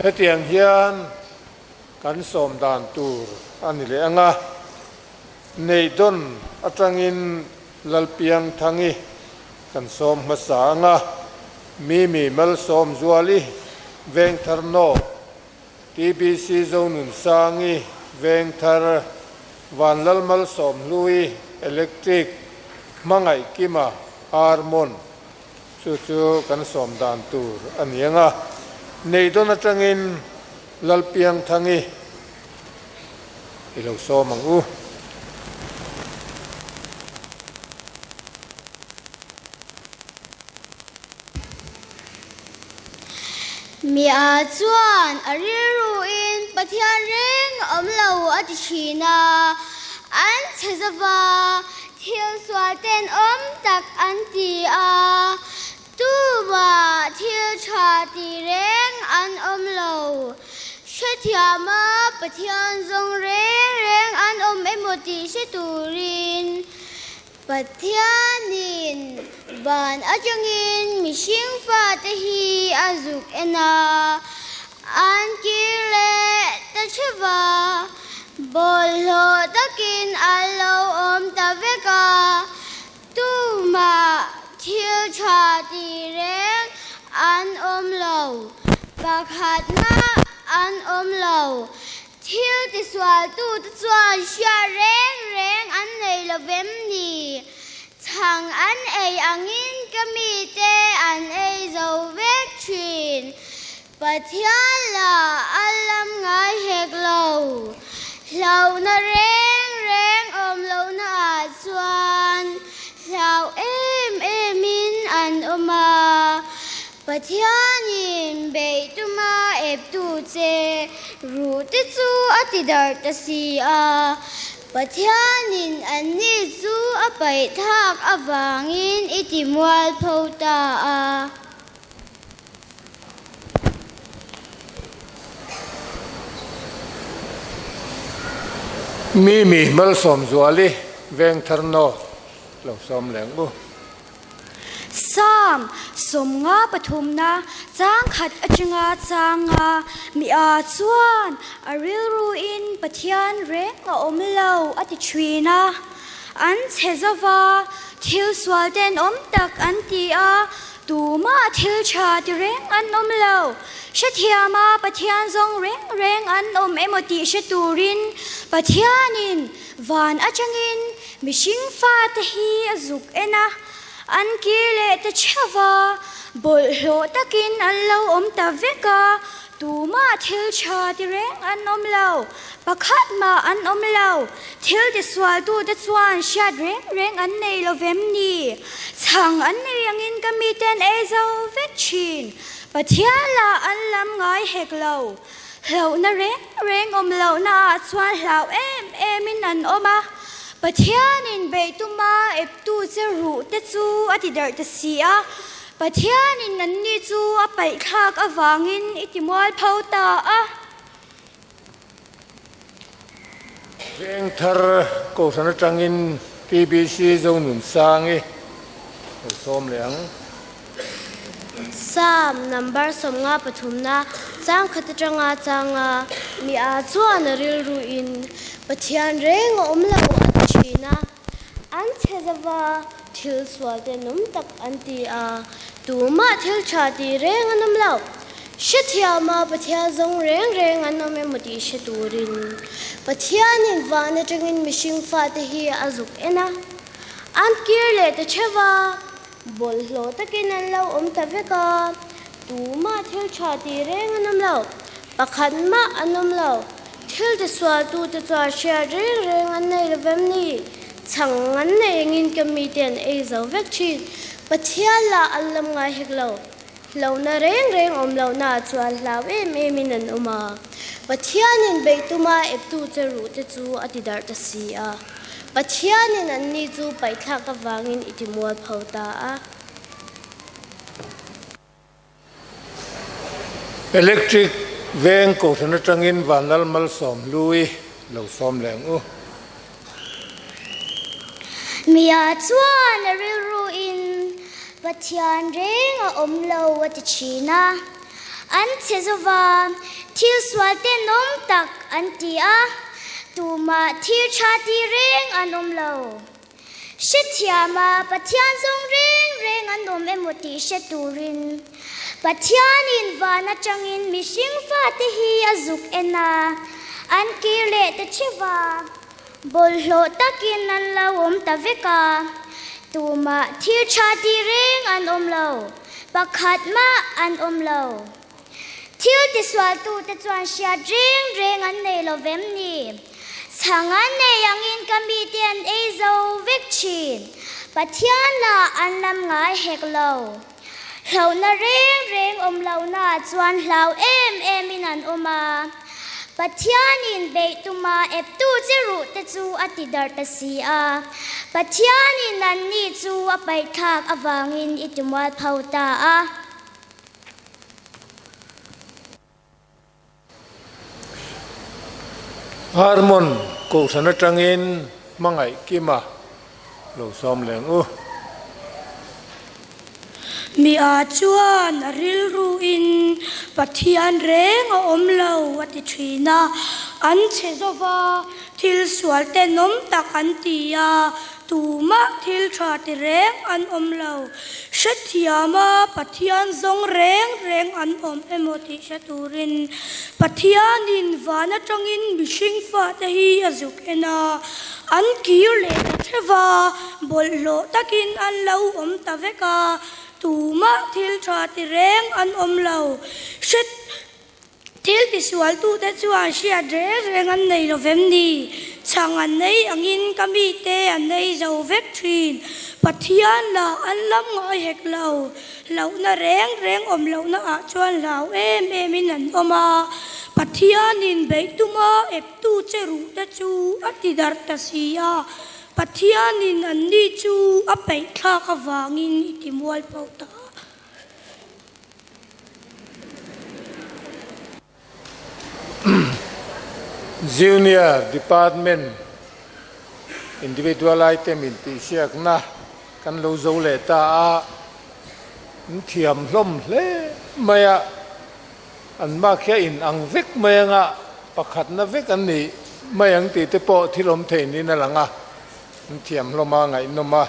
Hetiang hian kan sawm dan tur a ni leh ang a, Neihdawn atangin Lalpiangthangi kan sawm hmasa ang a, Mimi Malsawmzuali, Vengthar North, TBC Zonunsangi, Vengthar. Vanlalmalsawmhlui, Electric, Hmangaihkima, Armon, chu chu kan sawm dan tur a ni ang a. Neihdawn atangin Lalpiangthangi i lo sawm ang u. Mia chuan a rilruin Pathian reng a awm lo a ti thin a, an chhe zova thil sual ten awm tak an ti a, tumah thil tha ti reng an awm lo. Hrethiama Pathian zawng reng reng an awm emaw tih hre turin Pathianin van atangin mihring fate hi a zuk en a, an kir leh ta theuh va, bawlhhlawh takin an lo awm ta vek a, tumah thil tha ti reng an awm lo, pakhat mah an awm lo. Thil tisualtute chuan hria reng reng an nei lo vem ni? Chhang an ei angin ka mite an ei zo vek thin. Pathian lah a lam ngai hek lo. Hlauhna reng reng awm lohna ah chuan hlau em emin an awm a. Pathianin beih tuma eptu che ruh te chu a ti darh ta si a, Pathianin anni chu a paih thlak avangin i ti mualpho ta a. Mimi Malsawmzuali Vengthar North lo sawm leng u. Psalm 53 pathumna chang khat atanga changa mi a chuan a rilruin Pathian reng a awm lo a ti thin a. An chhe zova thil sual ten awm tak an ti a, tumah thil tha ti reng an awm lo. Hrethiama Pathian zawng reng reng an awm emaw tih hre turin Pathianin van atangin Mihring fate hi a zuk en a, an kir leh ta theuh va, bawlhhlawh takin an lo awm ta vek a, tumah thil tha ti reng an awm lo, pakhat mah an awm lo, thil tisualtute chuan hriat reng reng an nei lo vem ni? Chhang an nei angin ka miten ei zo vek thin, Pathian lah an lam ngai hek lo. Hlauhna reng reng awm lohna ah chuan hlau em emin an awm a, Pathianin beih tuma eptu che ruh te chu a ti darh ta si a, Pathianin anni chu a paih thlak avangin i ti mualpho ta a. Vengthar Kohhran atangin TBC Zonunsangi lo sawm leh ang. Psalm number 50 pathumna chang khat atanga changa mi a chuan a rilruin Pathian reng a awm lo a ti thin a, an chhe zova thil sual te num tak an ti a, tumah thil tha ti reng an awm lo. Hrethiama Pathian zawng reng reng an awm emaw tih hre turin Pathianin van atangin mihring fate hi a zuk en a, an kir leh ta theuh va, Bawlhhlawh takin an lo awm ta vek a, tumah thil tha tih reng an awm lo, pakhat mah an awm lo. Thil tisualtute chuan hriat reng reng an nei lo vem ni? Chhang an nei engin ka mite an ei zo vek thin. Pathian lah an lam ngai hek lo. Hlauhna reng reng awm lohna chuan hlau em emin an awm a. Pathianin beih tuma eptu che ruhte chu a ti darh ta si a. Pathianin anni chu paihthlak avangin i ti mualpho ta a. Electric veng kohhran atangin Vanlal Malsawm Hlui lo sawm leh ang u. Mia chuan a rilruin Pathian reng a awm lo a ti thin a. An chhe zova thil sual tenawm tak an ti a, tumah thil tha ti reng an awm lo. Hrethiama Pathian zawng reng reng an awm emaw tih hre turin Pathianin van atangin mihring fate hi a zuk en a, an kir leh ta theuh va. Bawlhhlawh takin an lo awm ta vek a, tumah thil tha ti reng an awm lo, pakhat mah an awm lo. Thil tisualtute chuan hriat reng reng an nei lo vem ni? Chhang an nei angin ka mite an ei zo vek thin, Pathian lah an lam ngai hek lo. Hlauhna reng reng awm lohnaah chuan hlau em emin an awm a, Pathianin beih tuma eptu che ruh te chu a ti darh ta si a, Pathianin anni chu a paihthlak avangin i timual pho ta a. Harmon kohhran atangin hmangaih kima lo sawm leng u. Mia chuan a rilruin Pathian reng a awm lo a ti thin a, an chhe zova thil sual tenawm tak an ti a, Tumah thil tha ti reng an awm lo. Hrethiama Pathian zawng reng reng an awm emaw tih hre turin Pathianin van atangin mihring fate hi a zuk en a, an kir leh ta theuh a, bawlhhlawh takin an lo awm ta vek a, tumah thil tha ti reng an awm lo. Hre. Thil tisualtute chuan hriat reng reng an nei lo vem ni? Chhang an nei angin ka mite an ei zo vek thin. Pathian lah an lam ngai hek lo. Hlauhna reng reng awm lohna ah chuan hlau em em in an awm a. Pathianin beih tuma eptu che ruhte chu a ti darh ta si a. Pathianin anni chu a peih thlak avangin i ti mualpho ta. Junior Department Individual Item intihsiakna kan lo zo leh ta a, an thiam hlawm hle mai a, an mark hi a inang vek mai anga pakhatna vek an nih mai ang tih te pawh thil awm thei niin a lang a, an thiam hlawm a, ngaihnawm a.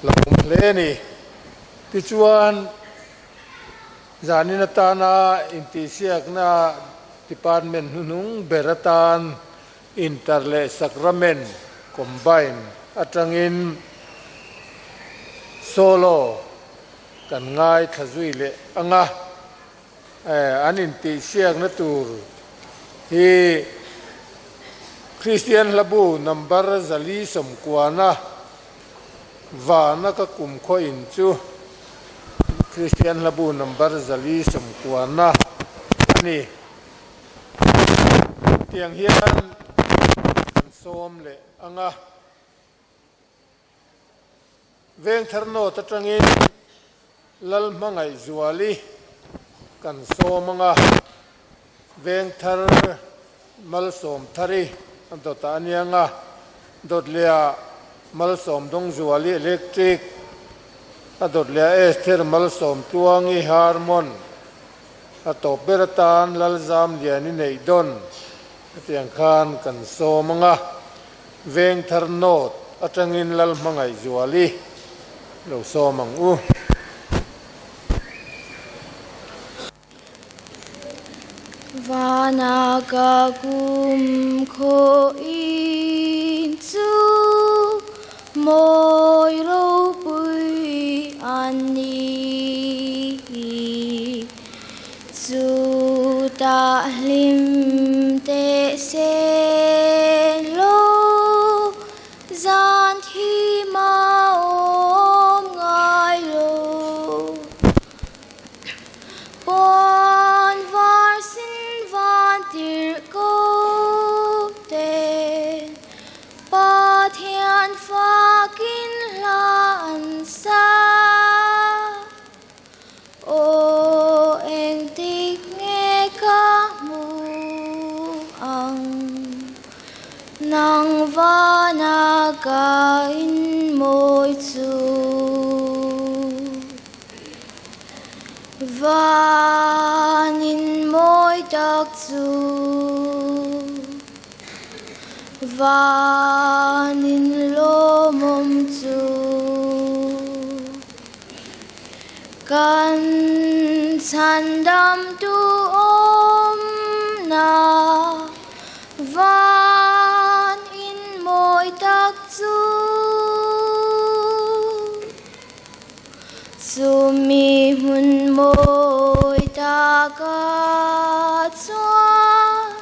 Lo awm hle a ni. Tichuan, zanin atana intihsiakna department hnuhnung ber atan Inter leh Sacrament combine atangin solo kan ngaithla zui leh ang a. An intihsiakna tur hi Kristian hlabu number 490 vana ka kum khaw in chu Kristian hlabu number 490 a ni. Tiang hian kan sawm leh ang a. Vengthar North atangin Lalhmangaihzuali kan sawm ang a, Vengthar Malsawmthari a dawtah a nia ang a, Dawtleah Malsawmdawngzuali Electric, a dawtleah Esther Malsawmtluangi Harmon, a tawp ber atan Lalzamliani Neihdawn hetiang khan kan sawm ang a. Vengthar North atangin Lalhmangaihzuali lo sawm ang u. Vana ka kum khaw in chu mawi ropui an ni. Chutah hlim teh se lo, zan thi ma awm ngai lo. Puan var sin van tirh ko te, Pathian fakin hla an sa. Aw engtik nge ka hmu ang nang vana ka inmawi chu Van inmawi tak chu Van inlawmawm chu. Kan chhandamtu awmna van. Chumi hmun mawi takah chuan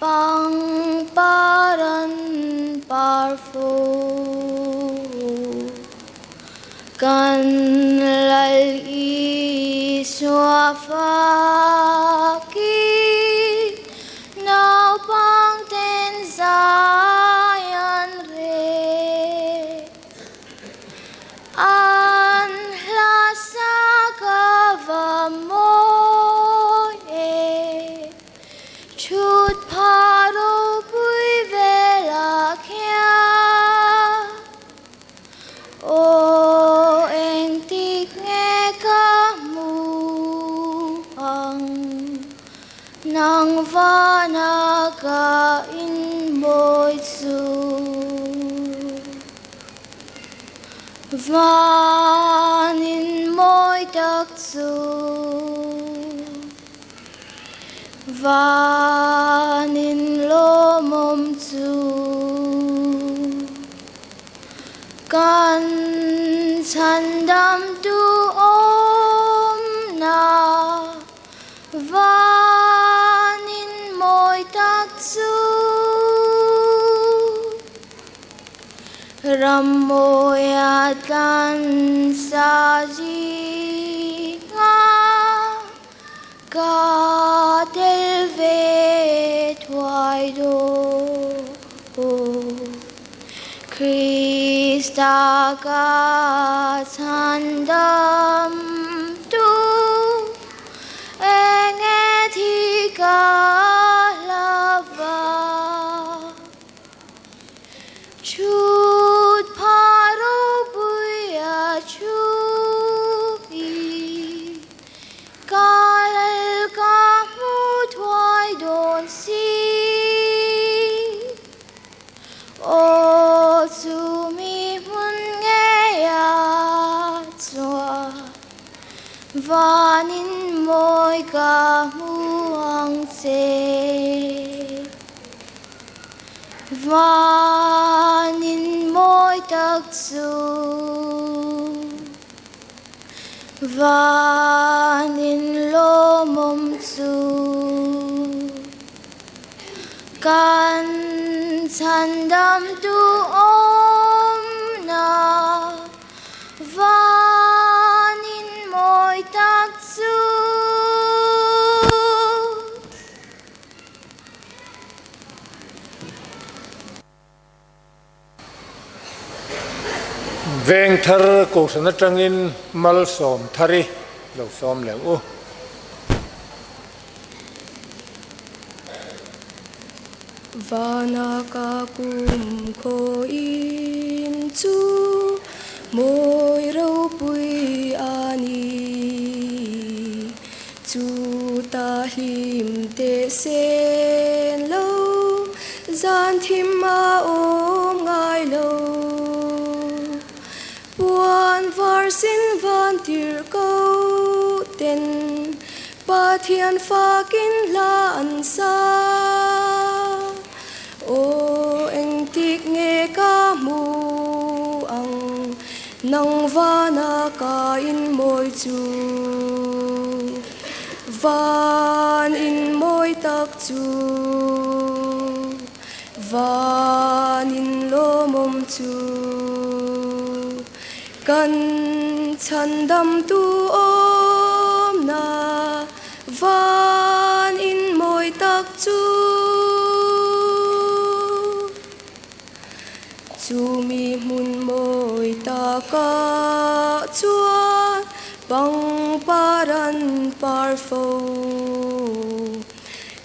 pangpar an par fo. Kan Lal Isua fakin naupangten zai an rel. An hla sa ka va mawi e, thut phah ropui velah khian. Aw engtik nge ka hmu ang, nang vana ka inmawi chu. Van inmawi tak chu. Van inlawmawm chu. Kan chhandamtu awmna vanin mawi tak chu Rammawia tlansa zinga Ka tel ve thuai dawn Krista ka chhandam tu eng nge thi ka hlava Chhut phah ropui a thu i Ka lal ka hmu thuai dawn si. Aw chumi hmun ngei a chuan Vanin mawi ka hmu ang che. Vanin mawi tak chu. Vanin lawmawm chu kan chhandamtu awmna Vanin mawi tak chu. Vengthar Kohhran atangin Malsawm Thari lo sawm leh u. Vana ka kum khawiin chu mawi ropui a ni. Chu ta hlim teh sen lo, zan thim a awm ngai lo. Puan var sin van tirh ko ten, Pathian fakin hla an sa. Aw engtik nge ka hmu ang, nang vana ka inmawi chu. Van inmawi tak chu, van inlawmawm chu. Kan chhandamtu awmna van inmawi tak chu. Chumi hmun mawi takah chuan pangpar an par fo.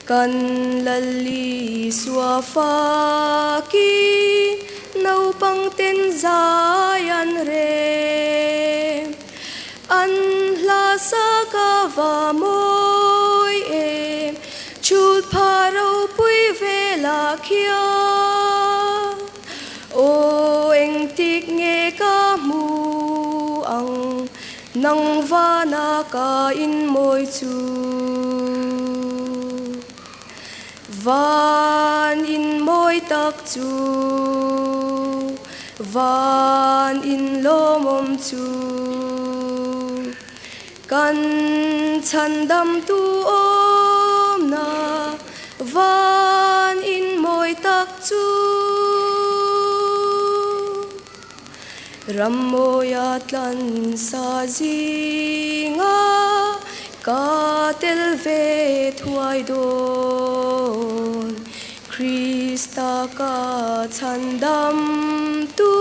Kan Lal Isua fakin naupang ten zai an rem. An hla sa ka va mawi em, chhut pha ropui velah khian. Aw engtik nge ka hmu ang Nang vana ka inmawi chu. Van inmawi tak chu. Van inlawmawm chu. Kan chhandamtu awmna van in mawi tak chu. Rammawia tlansa zinga ka tel ve thuai dawn. Krista ka chhandamtu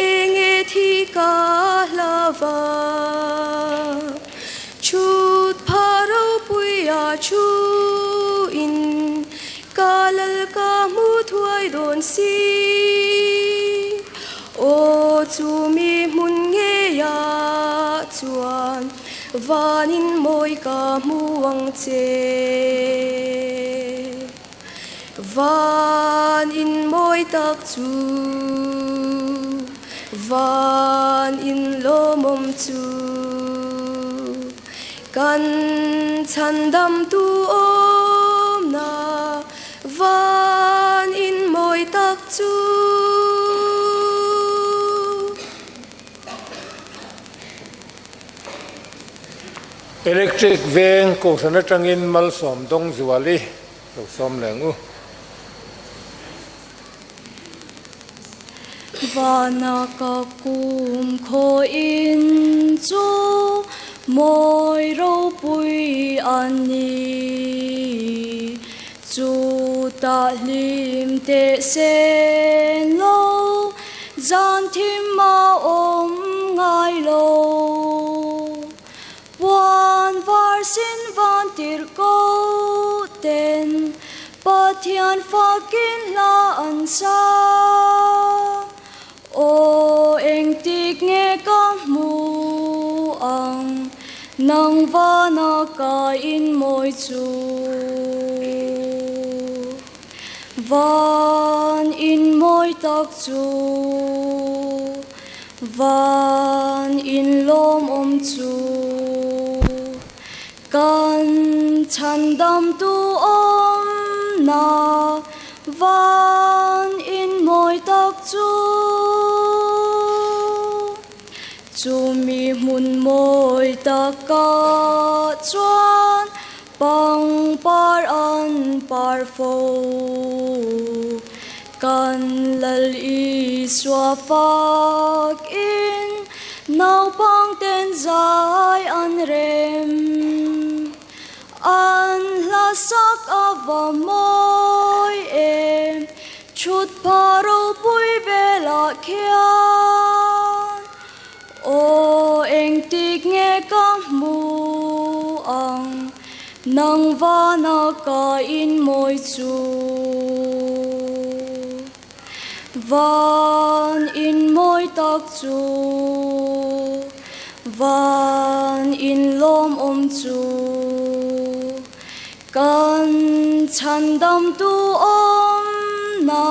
enge thi ka hlava. Chhut pha ropuia thu in ka lal ka hmu thuai dawn si. Aw chumi hmun ngeiah chuan Vanin mawi ka hmu ang che. Van in mawi tak chu, van in lawmawm chu, Kan chhandamtu awmna van in mawi tak chu. Electric veng kohhran atangin malsawm dawng zual i lo sawm leh ang u. Vana ka kum khawiin chu mawi ropui a ni. Chutah hlim teh sen lo, zan thim a awm ngai lo. Puan var sin van tirh ko ten, Pathian fakin hla an sa. Aw engtik nge ka hmu ang, nang vana ka inmawi chu. Van inmawi tak chu, van inlawmawm chu. Kan chhandamtu awmna van in mawi tak chu, chumi hmun mawi takah chuan pangpar an par fo. Kan Lal Isua fakin naupang ten zai an rem. An hla sak a va mawi em, thut pha ropui velah khian. Aw engtik nge ka hmu ang, nang vana ka inmawi chu. Van inmawi tak chu, van inlawmawm chu. Kan chhandamtu awmna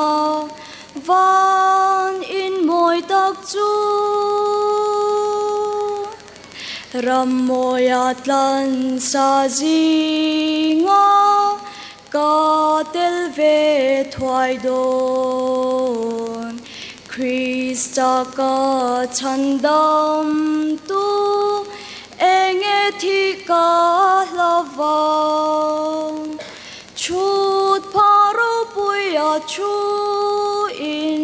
van inmawi tak chu. Rammawia tlansa zinga ka tel ve thuai dawn. Krista ka chhandamtu enge thi ka hlavang. Chhut pha ropuia thu in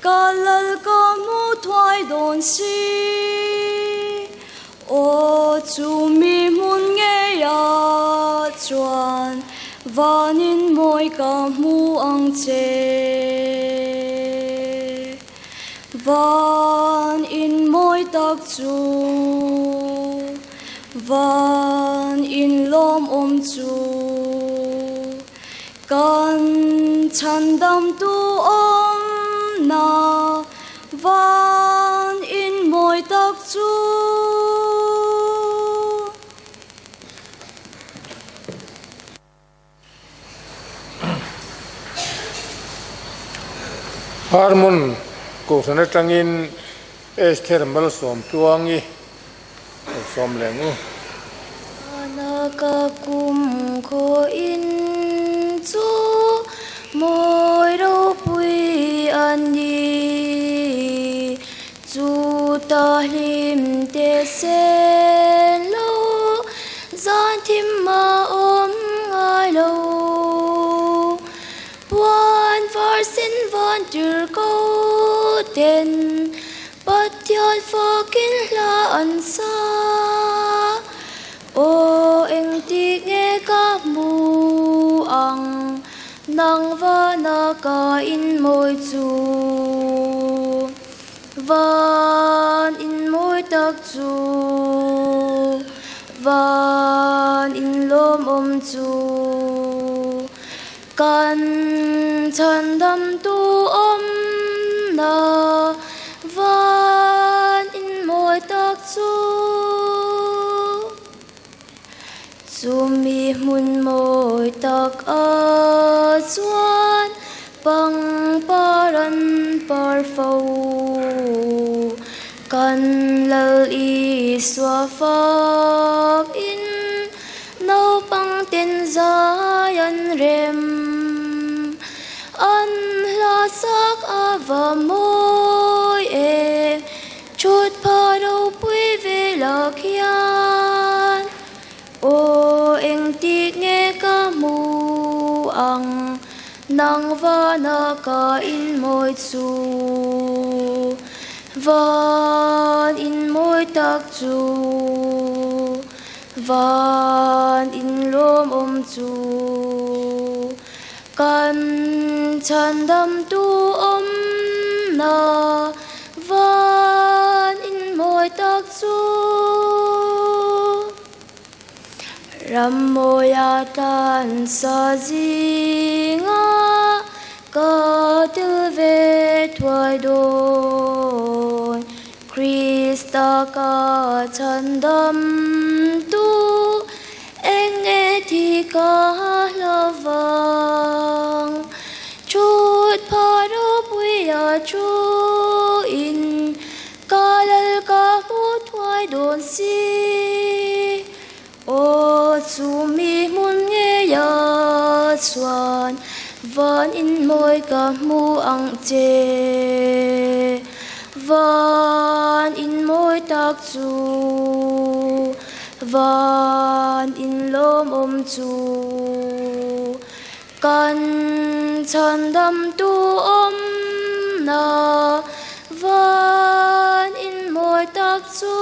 ka lal ka hmu thuai dawn si. Aw chumi hmun ngeiah chuan vanin mawi ka hmu ang che. Van in mawi tak chu, van in lawmawm chu, kan chhandamtu awmna van in mawi tak chu. Harmon Kohhran atangin Esther Malsawm Tluangi lo sawm leh ang u. Vana ka kum khaw in chu mawi ropui a ni, chu ta hlim te sen. sin van tir ko ten Pathian fakin hla an sa. Aw engtik nge ka hmu ang nang vana ka in mawi chu. Van in mawi tak chu. Van in lawmawm chu. Kan chhandamtu awmna van in mawi tak chu. Chumi hmun mawi tak ah chuan pangpar an par fo. Kan Lal Isua fak in Naupang ten zai an rem, an hla sak a va mawi e, thut pha ropui velah khian aw engtik nge ka hmu ang, nang vana ka inmawi chu, van inmawi tak chu. Van in lawmawm chu kan chhandamtu awmna van in mawi tak chu. Ram mawia tlan sa zinga ka tel ve thuai dawn. Krista ka chhandamtu eng nge thi ka hlavang? Chhut pha ropuia thu in ka lal ka hmu thuai dawn si. Aw chumi hmun ngeia chuan van in mawi ka hmu ang che. Van in mawi tak chu, van in lawmawm chu, kan chhandamtu awmna van in mawi tak chu.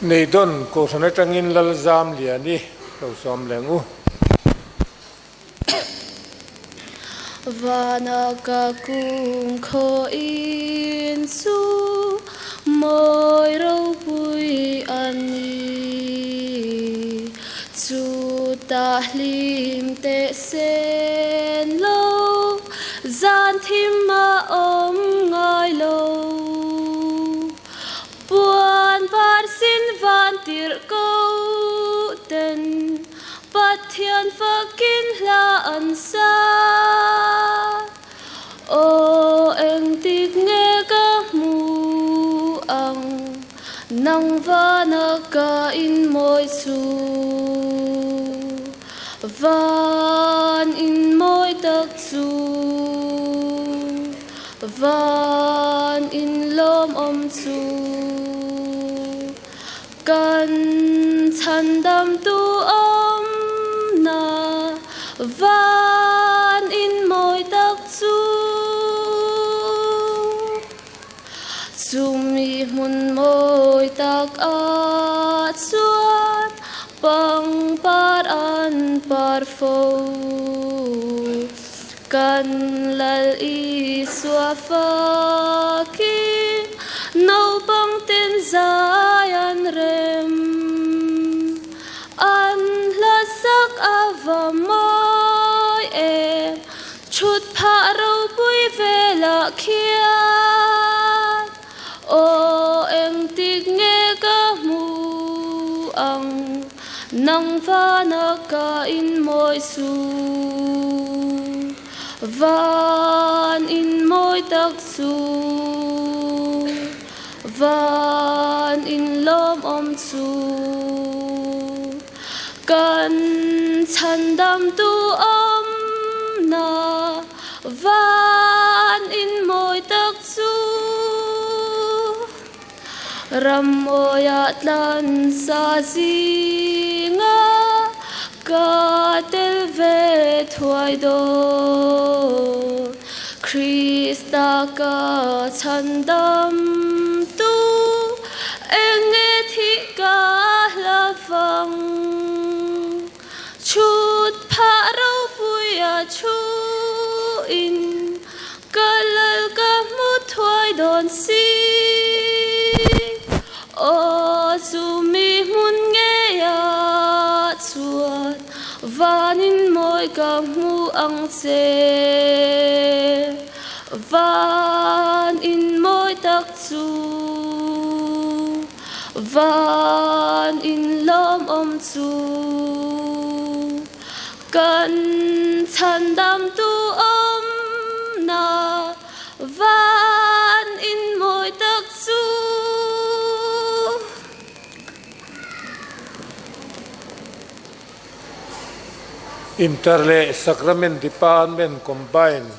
Neidon Kohhran atangin Lalzam Liani lo sawm leng u. Vana ka kung khaw in chu mawi ropui a ni. Chutah hlim teh sen lo, zan thim a awm ngai lo. Puan var sin van tirh ko ten Pathian fakin hla an sa. Aw engtik nge ka hmu ang nang vana ka in mawi chu. Van in mawi tak chu. Van in lawmawm chu. Kan chhandamtu awmna van in mawi tak chu. Chumi hmun mawi tak ah chuan pangpar an par fo. Kan Lal Isua fakin naupang ten zai an rem. An hla sak a va mawi em, thut phah ropui velah khian aw engtik nge ka hmu ang. Nang vana ka in mawi chu, van in mawi tak chu, van in lawmawm chu, kan chhandamtu awmna van in mawi tak chu. Rammawiah tlan sa zinga ka tel ve thuai dawn. Krista ka chhandamtu enge thih ka hlavang. Chhut phah ropuia chhuin ka lal ka hmu thuai dawn si. Aw chumi hmun ngeiah chuan vanin mawi ka hmu ang che. Vanin mawi tak chu. Van in lawmawm chu kan chhandamtu awmna van in mawi tak chu. Inter leh Sacrament Department Combined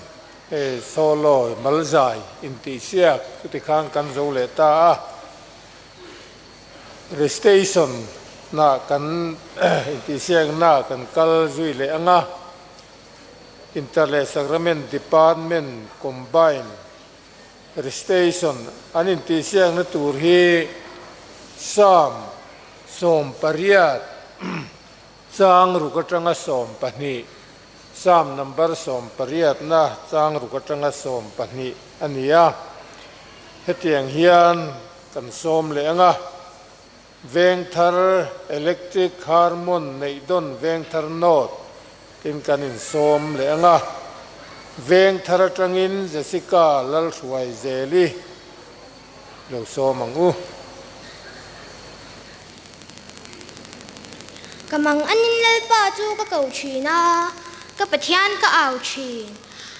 Solo Malzai intihsiak chuti khan kan zo leh ta a. Recitation na kan intihsiakna kan kal zui leh ang a, Inter leh Sacrament Department Combined Recitation an intihsiakna tur hi Psalm 18 chang ruk atanga 12, Psalm number 18 na chang ruk atanga 12 a ni a. Hetiang hian Kan sawm leh ang a, Vengthar Electric Harmon neih dawn Vengthar North tin kan insawm leh ang a, Vengthar atangin Jessica Lalhruai Zeli lo sawm ang u. Ka mang anin Lalpa chu ka ko thin a, ka Pathian ka au thin.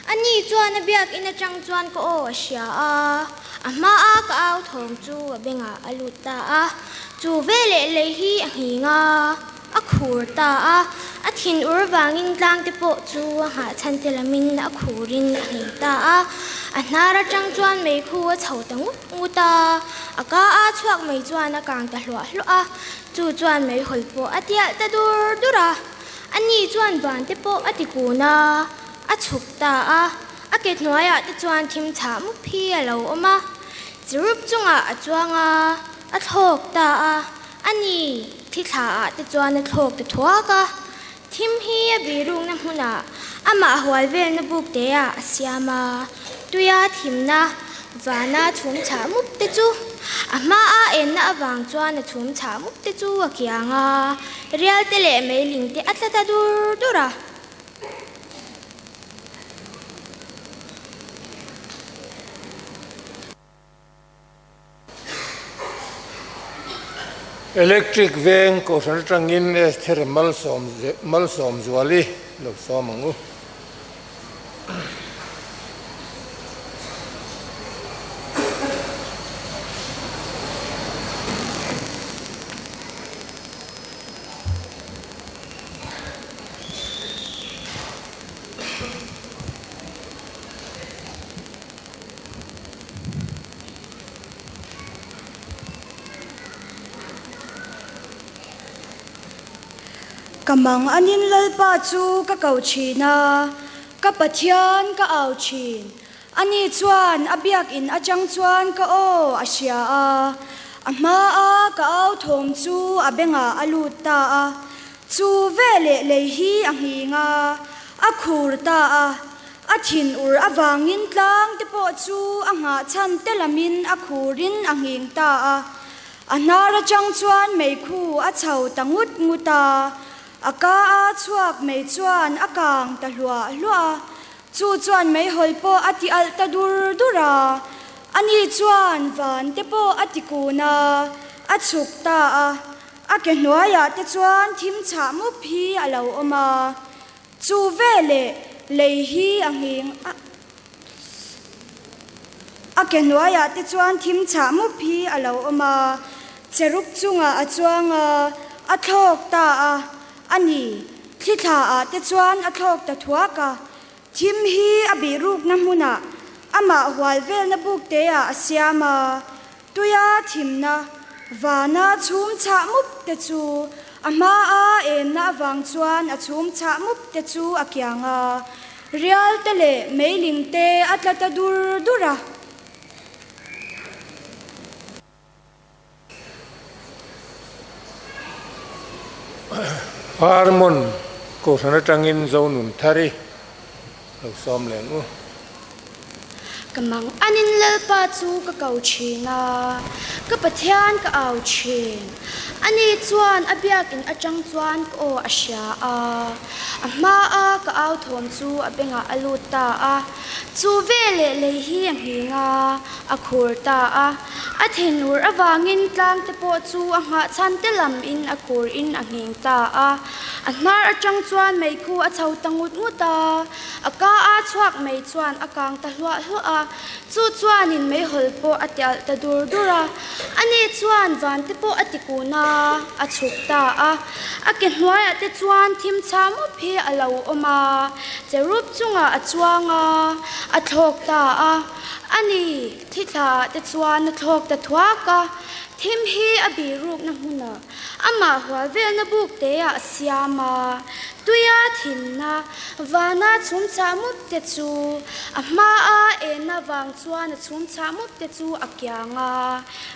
Ani chuan a biakinn atang chuan ka aw a hria a, a hmaa ka au thawm chu a bengah a lut ta a. Chu veleh lei hi a nghing a, a khur ta a, a thin ur vangin tlangte pawh chu a nghahchhan te lamin a khurin a nghing ta a. A hnar atang chuan meikhu a chho ta ngut ngut a, a ka a chhuak mai chuan a kang ta hluah hluah a, chu chuan meihawl pawh a tialh ta dur dur a. Ani chuan van te pawh a ti kun a, a chhuk ta a, a ke hnuaiah te chuan thim chhah mup hi a lo awm a. Chirup chungah a chuang a, a thlawk ta a, ani thi thlaah te chuan a thlawk ta thuak a. Thim hi a birukna hmunah amah hual velna buk teah a siam a, tuia thimna vana chhum chhah mup te chu a hmaa enna avang chuan a chhum chhah mup te chu a kiang a. Rial te leh meiling te a tla ta dur dur a. Electric veng kohhran atangin Esther Malsawmzuali lo sawm ang u. Ka mang anin Lalpa chu ka ko thin a, ka Pathian ka au thin. Ani chuan a biakinn atang chuan ka aw a hria a, a hmaa ka au thawm chu a bengah a lut ta a. Chu veleh lei hi a nghing a, a khur ta a. A thinur avangin tlang te pawh chu a nghah chhan te lamin a khurin a nghing ta a. A hnar atang chuan meikhu a chho ta ngut ngut a, a ka a chhuak mei chuan a kang ta hluah hluah a. Chu chuan meihawl pawh a ti alh ta dur dur a, ani chuan van te pawh a ti kun a, a chhuk ta a, a ke hnuaiah te chuan thim chhah mup hi a lo awm a, chu veleh lei hi a nghing a, a ke hnuaiah te chuan thim chhah mup hi a lo awm a, cherub chungah a chuang a, a thlawk ta a. A ni, thli thla ah te chuan a thlawk ta thuak a, thim hi a bihrukna hmunah amah hual velna buk te ah a siam a. Tuia thimna vana chhum chhah mup te chu a hmaa enna avang chuan a chhum chhah mup te chu a kiang a, rial te leh meiling te a tla ta dur dur a. Harmon Kohhran atangin Zonun Thari lo sawm leng u. Ka mang anin Lalpa chu ka ko thin a, ka Pathian ka au thin. Ani chuan a biakin atang chuan ka aw a hria a, a hmaa ka au thawm chu a bengah a lut ta a. Chu veleh lei hi a nghing a, a khur ta a. A thinur avangin tlang te pawh chu a nghah chhan te lam in a khur in a nghing ta a. A hnar atang chuan meikhu a chho ta ngut ngut a. A ka a chhuak mai chuan a kang ta hluah hluah a, chu chuanin meihawl pawh a tialh ta dur dur a. Ani chuan van te pawh a ti kun a, a chhuk ta a. A ke hnuaiah te chuan thim chha mup hi a lo awm a, cherub chungah a chuang a, a thlawk ta a. Ani, thithlaah te chuan a thlawk ta thuak a, thim hi a birukna hmunah Amah hual velna buk teah a siam a, tuia thimna vana chhum chhah mup te chu a hmaa enna vang chuan a chhum chhah mup te chu a kiang a,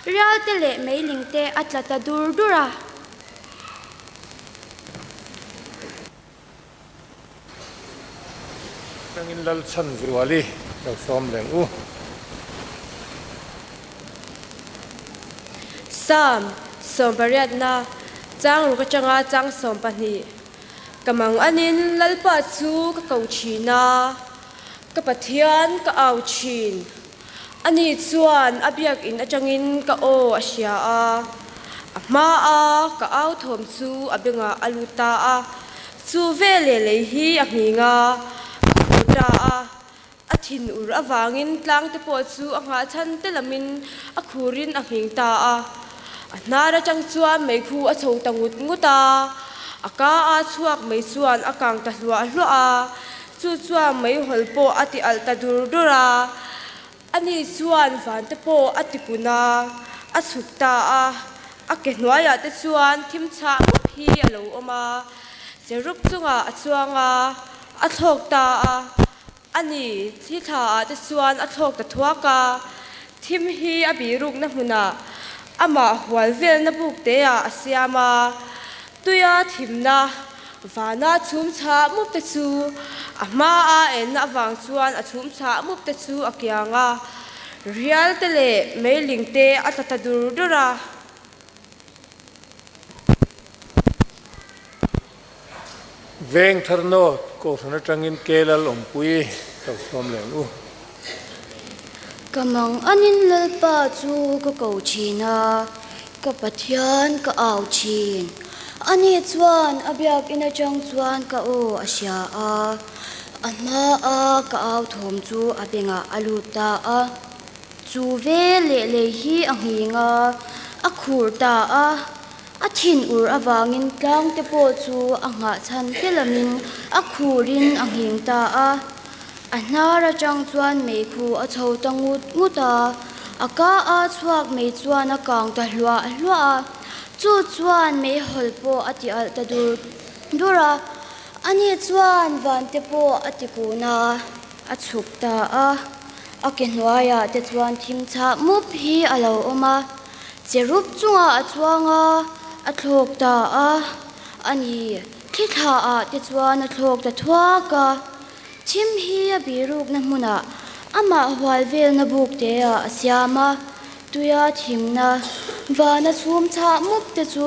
rial te leh meiling te a tla ta dur dur a. Tangin Lalchhan Zuali lo sawm leng u. Psalm sawmpariatna chang ruk atanga chang 12 Ka mang anin Lalpa chu ka ko thin a, ka Pathian ka au thin. Ani chuan a biakinn atangin ka aw a hria a, a hmaa ka au thawm chu a bengah a lut ta a. Chu veleh lei hi a nghing a, a khur ta a. A thin ur avangin tlangte pawh chu a nghah chhan te lamin a khurin a nghing ta a. A hnar atang chuan meikhu a chho ta ngut ngut a, a ka a chhuak mai chuan a kang ta hluah hluah a. Chu chuan meihawl pawh a ti alh ta dur dur a, ani chuan vante pawh a ti kun a, a chhuk ta a, a ke hnuaiah te chuan thim chhah mup hi a lo awm a, cherub chungah a chuang a, a thlawk ta a, ani thli thlaah te chuan a thlawk ta thuak a, thim hi a bihrukna hmunah amah hual velna buk teah a siam a, tuia thimna Vana chhum chhah mup te chu a hma a enna avang chuan a chhum chhah mup te chu a kiang a, rial te leh meiling te a tla ta dur dur a. Veng thar nawt Kohhran atangin Kelal awmpui lo sawm leh ang u. Ka mang anin Lalpa chu ka ko thin a, ka Pathian ka au thin. Ani chuan a biakinn atang chuan ka aw a hria a, a hmaa ka au thawm chu a bengah a lut ta a. Chu ve leh lei hi a nghing a, a khur ta a. A thinur avangin tlangte pawh chu a nghah chhan te lamin a khurin a nghing ta a. A hnar atang chuan meikhu a chho ta ngut ngut a, a ka a chhuak mei chuan a kang ta hluah hluah a, chu chuan meihawl pawh a ti alh ta dur dur a, ani chuan vante pawh a ti kun a, a chhuk ta a, a ke hnuaiah te chuan thim chhah mup hi a lo awm a, cherub chungah a chuang a, a thlawk ta a, ani thli thlaah te chuan a thlawk ta thuak a. Thim hi a birukna hmunah amah hual velna buk teah a siam a, tuia thimna vana chhum chhah mup te chu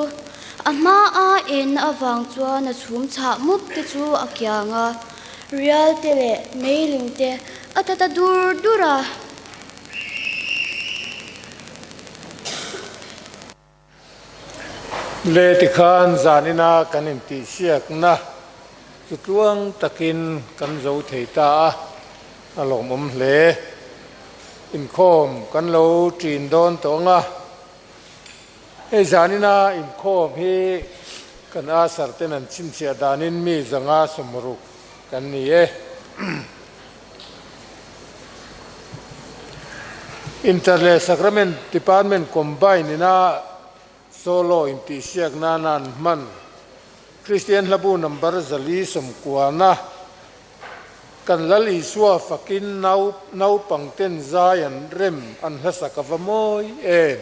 a hmaa enna avang chuan a chhum chhah mup te chu a kiang a, rial te leh meiling te a ta ta dur dur a. Le tikhan zanina kan intihsiakna chu tluang takin kan zo thei ta a, a lawmawm hle. Inkhawm kan lo ṭin dawn tawh ang a, hei zanina inkhawm hi kan Asar ten an chhinchhiah danin mi zanga sawmruk kan ni e. Inter leh Sacrament Department Combine ina Solo intihsiak nana an hman Kristian Hlabu Number 490 Kan Lal Isua fakin nau naupangten zai an rem an hlasak a va mawi em?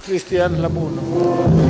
Kristian Hlabu Number.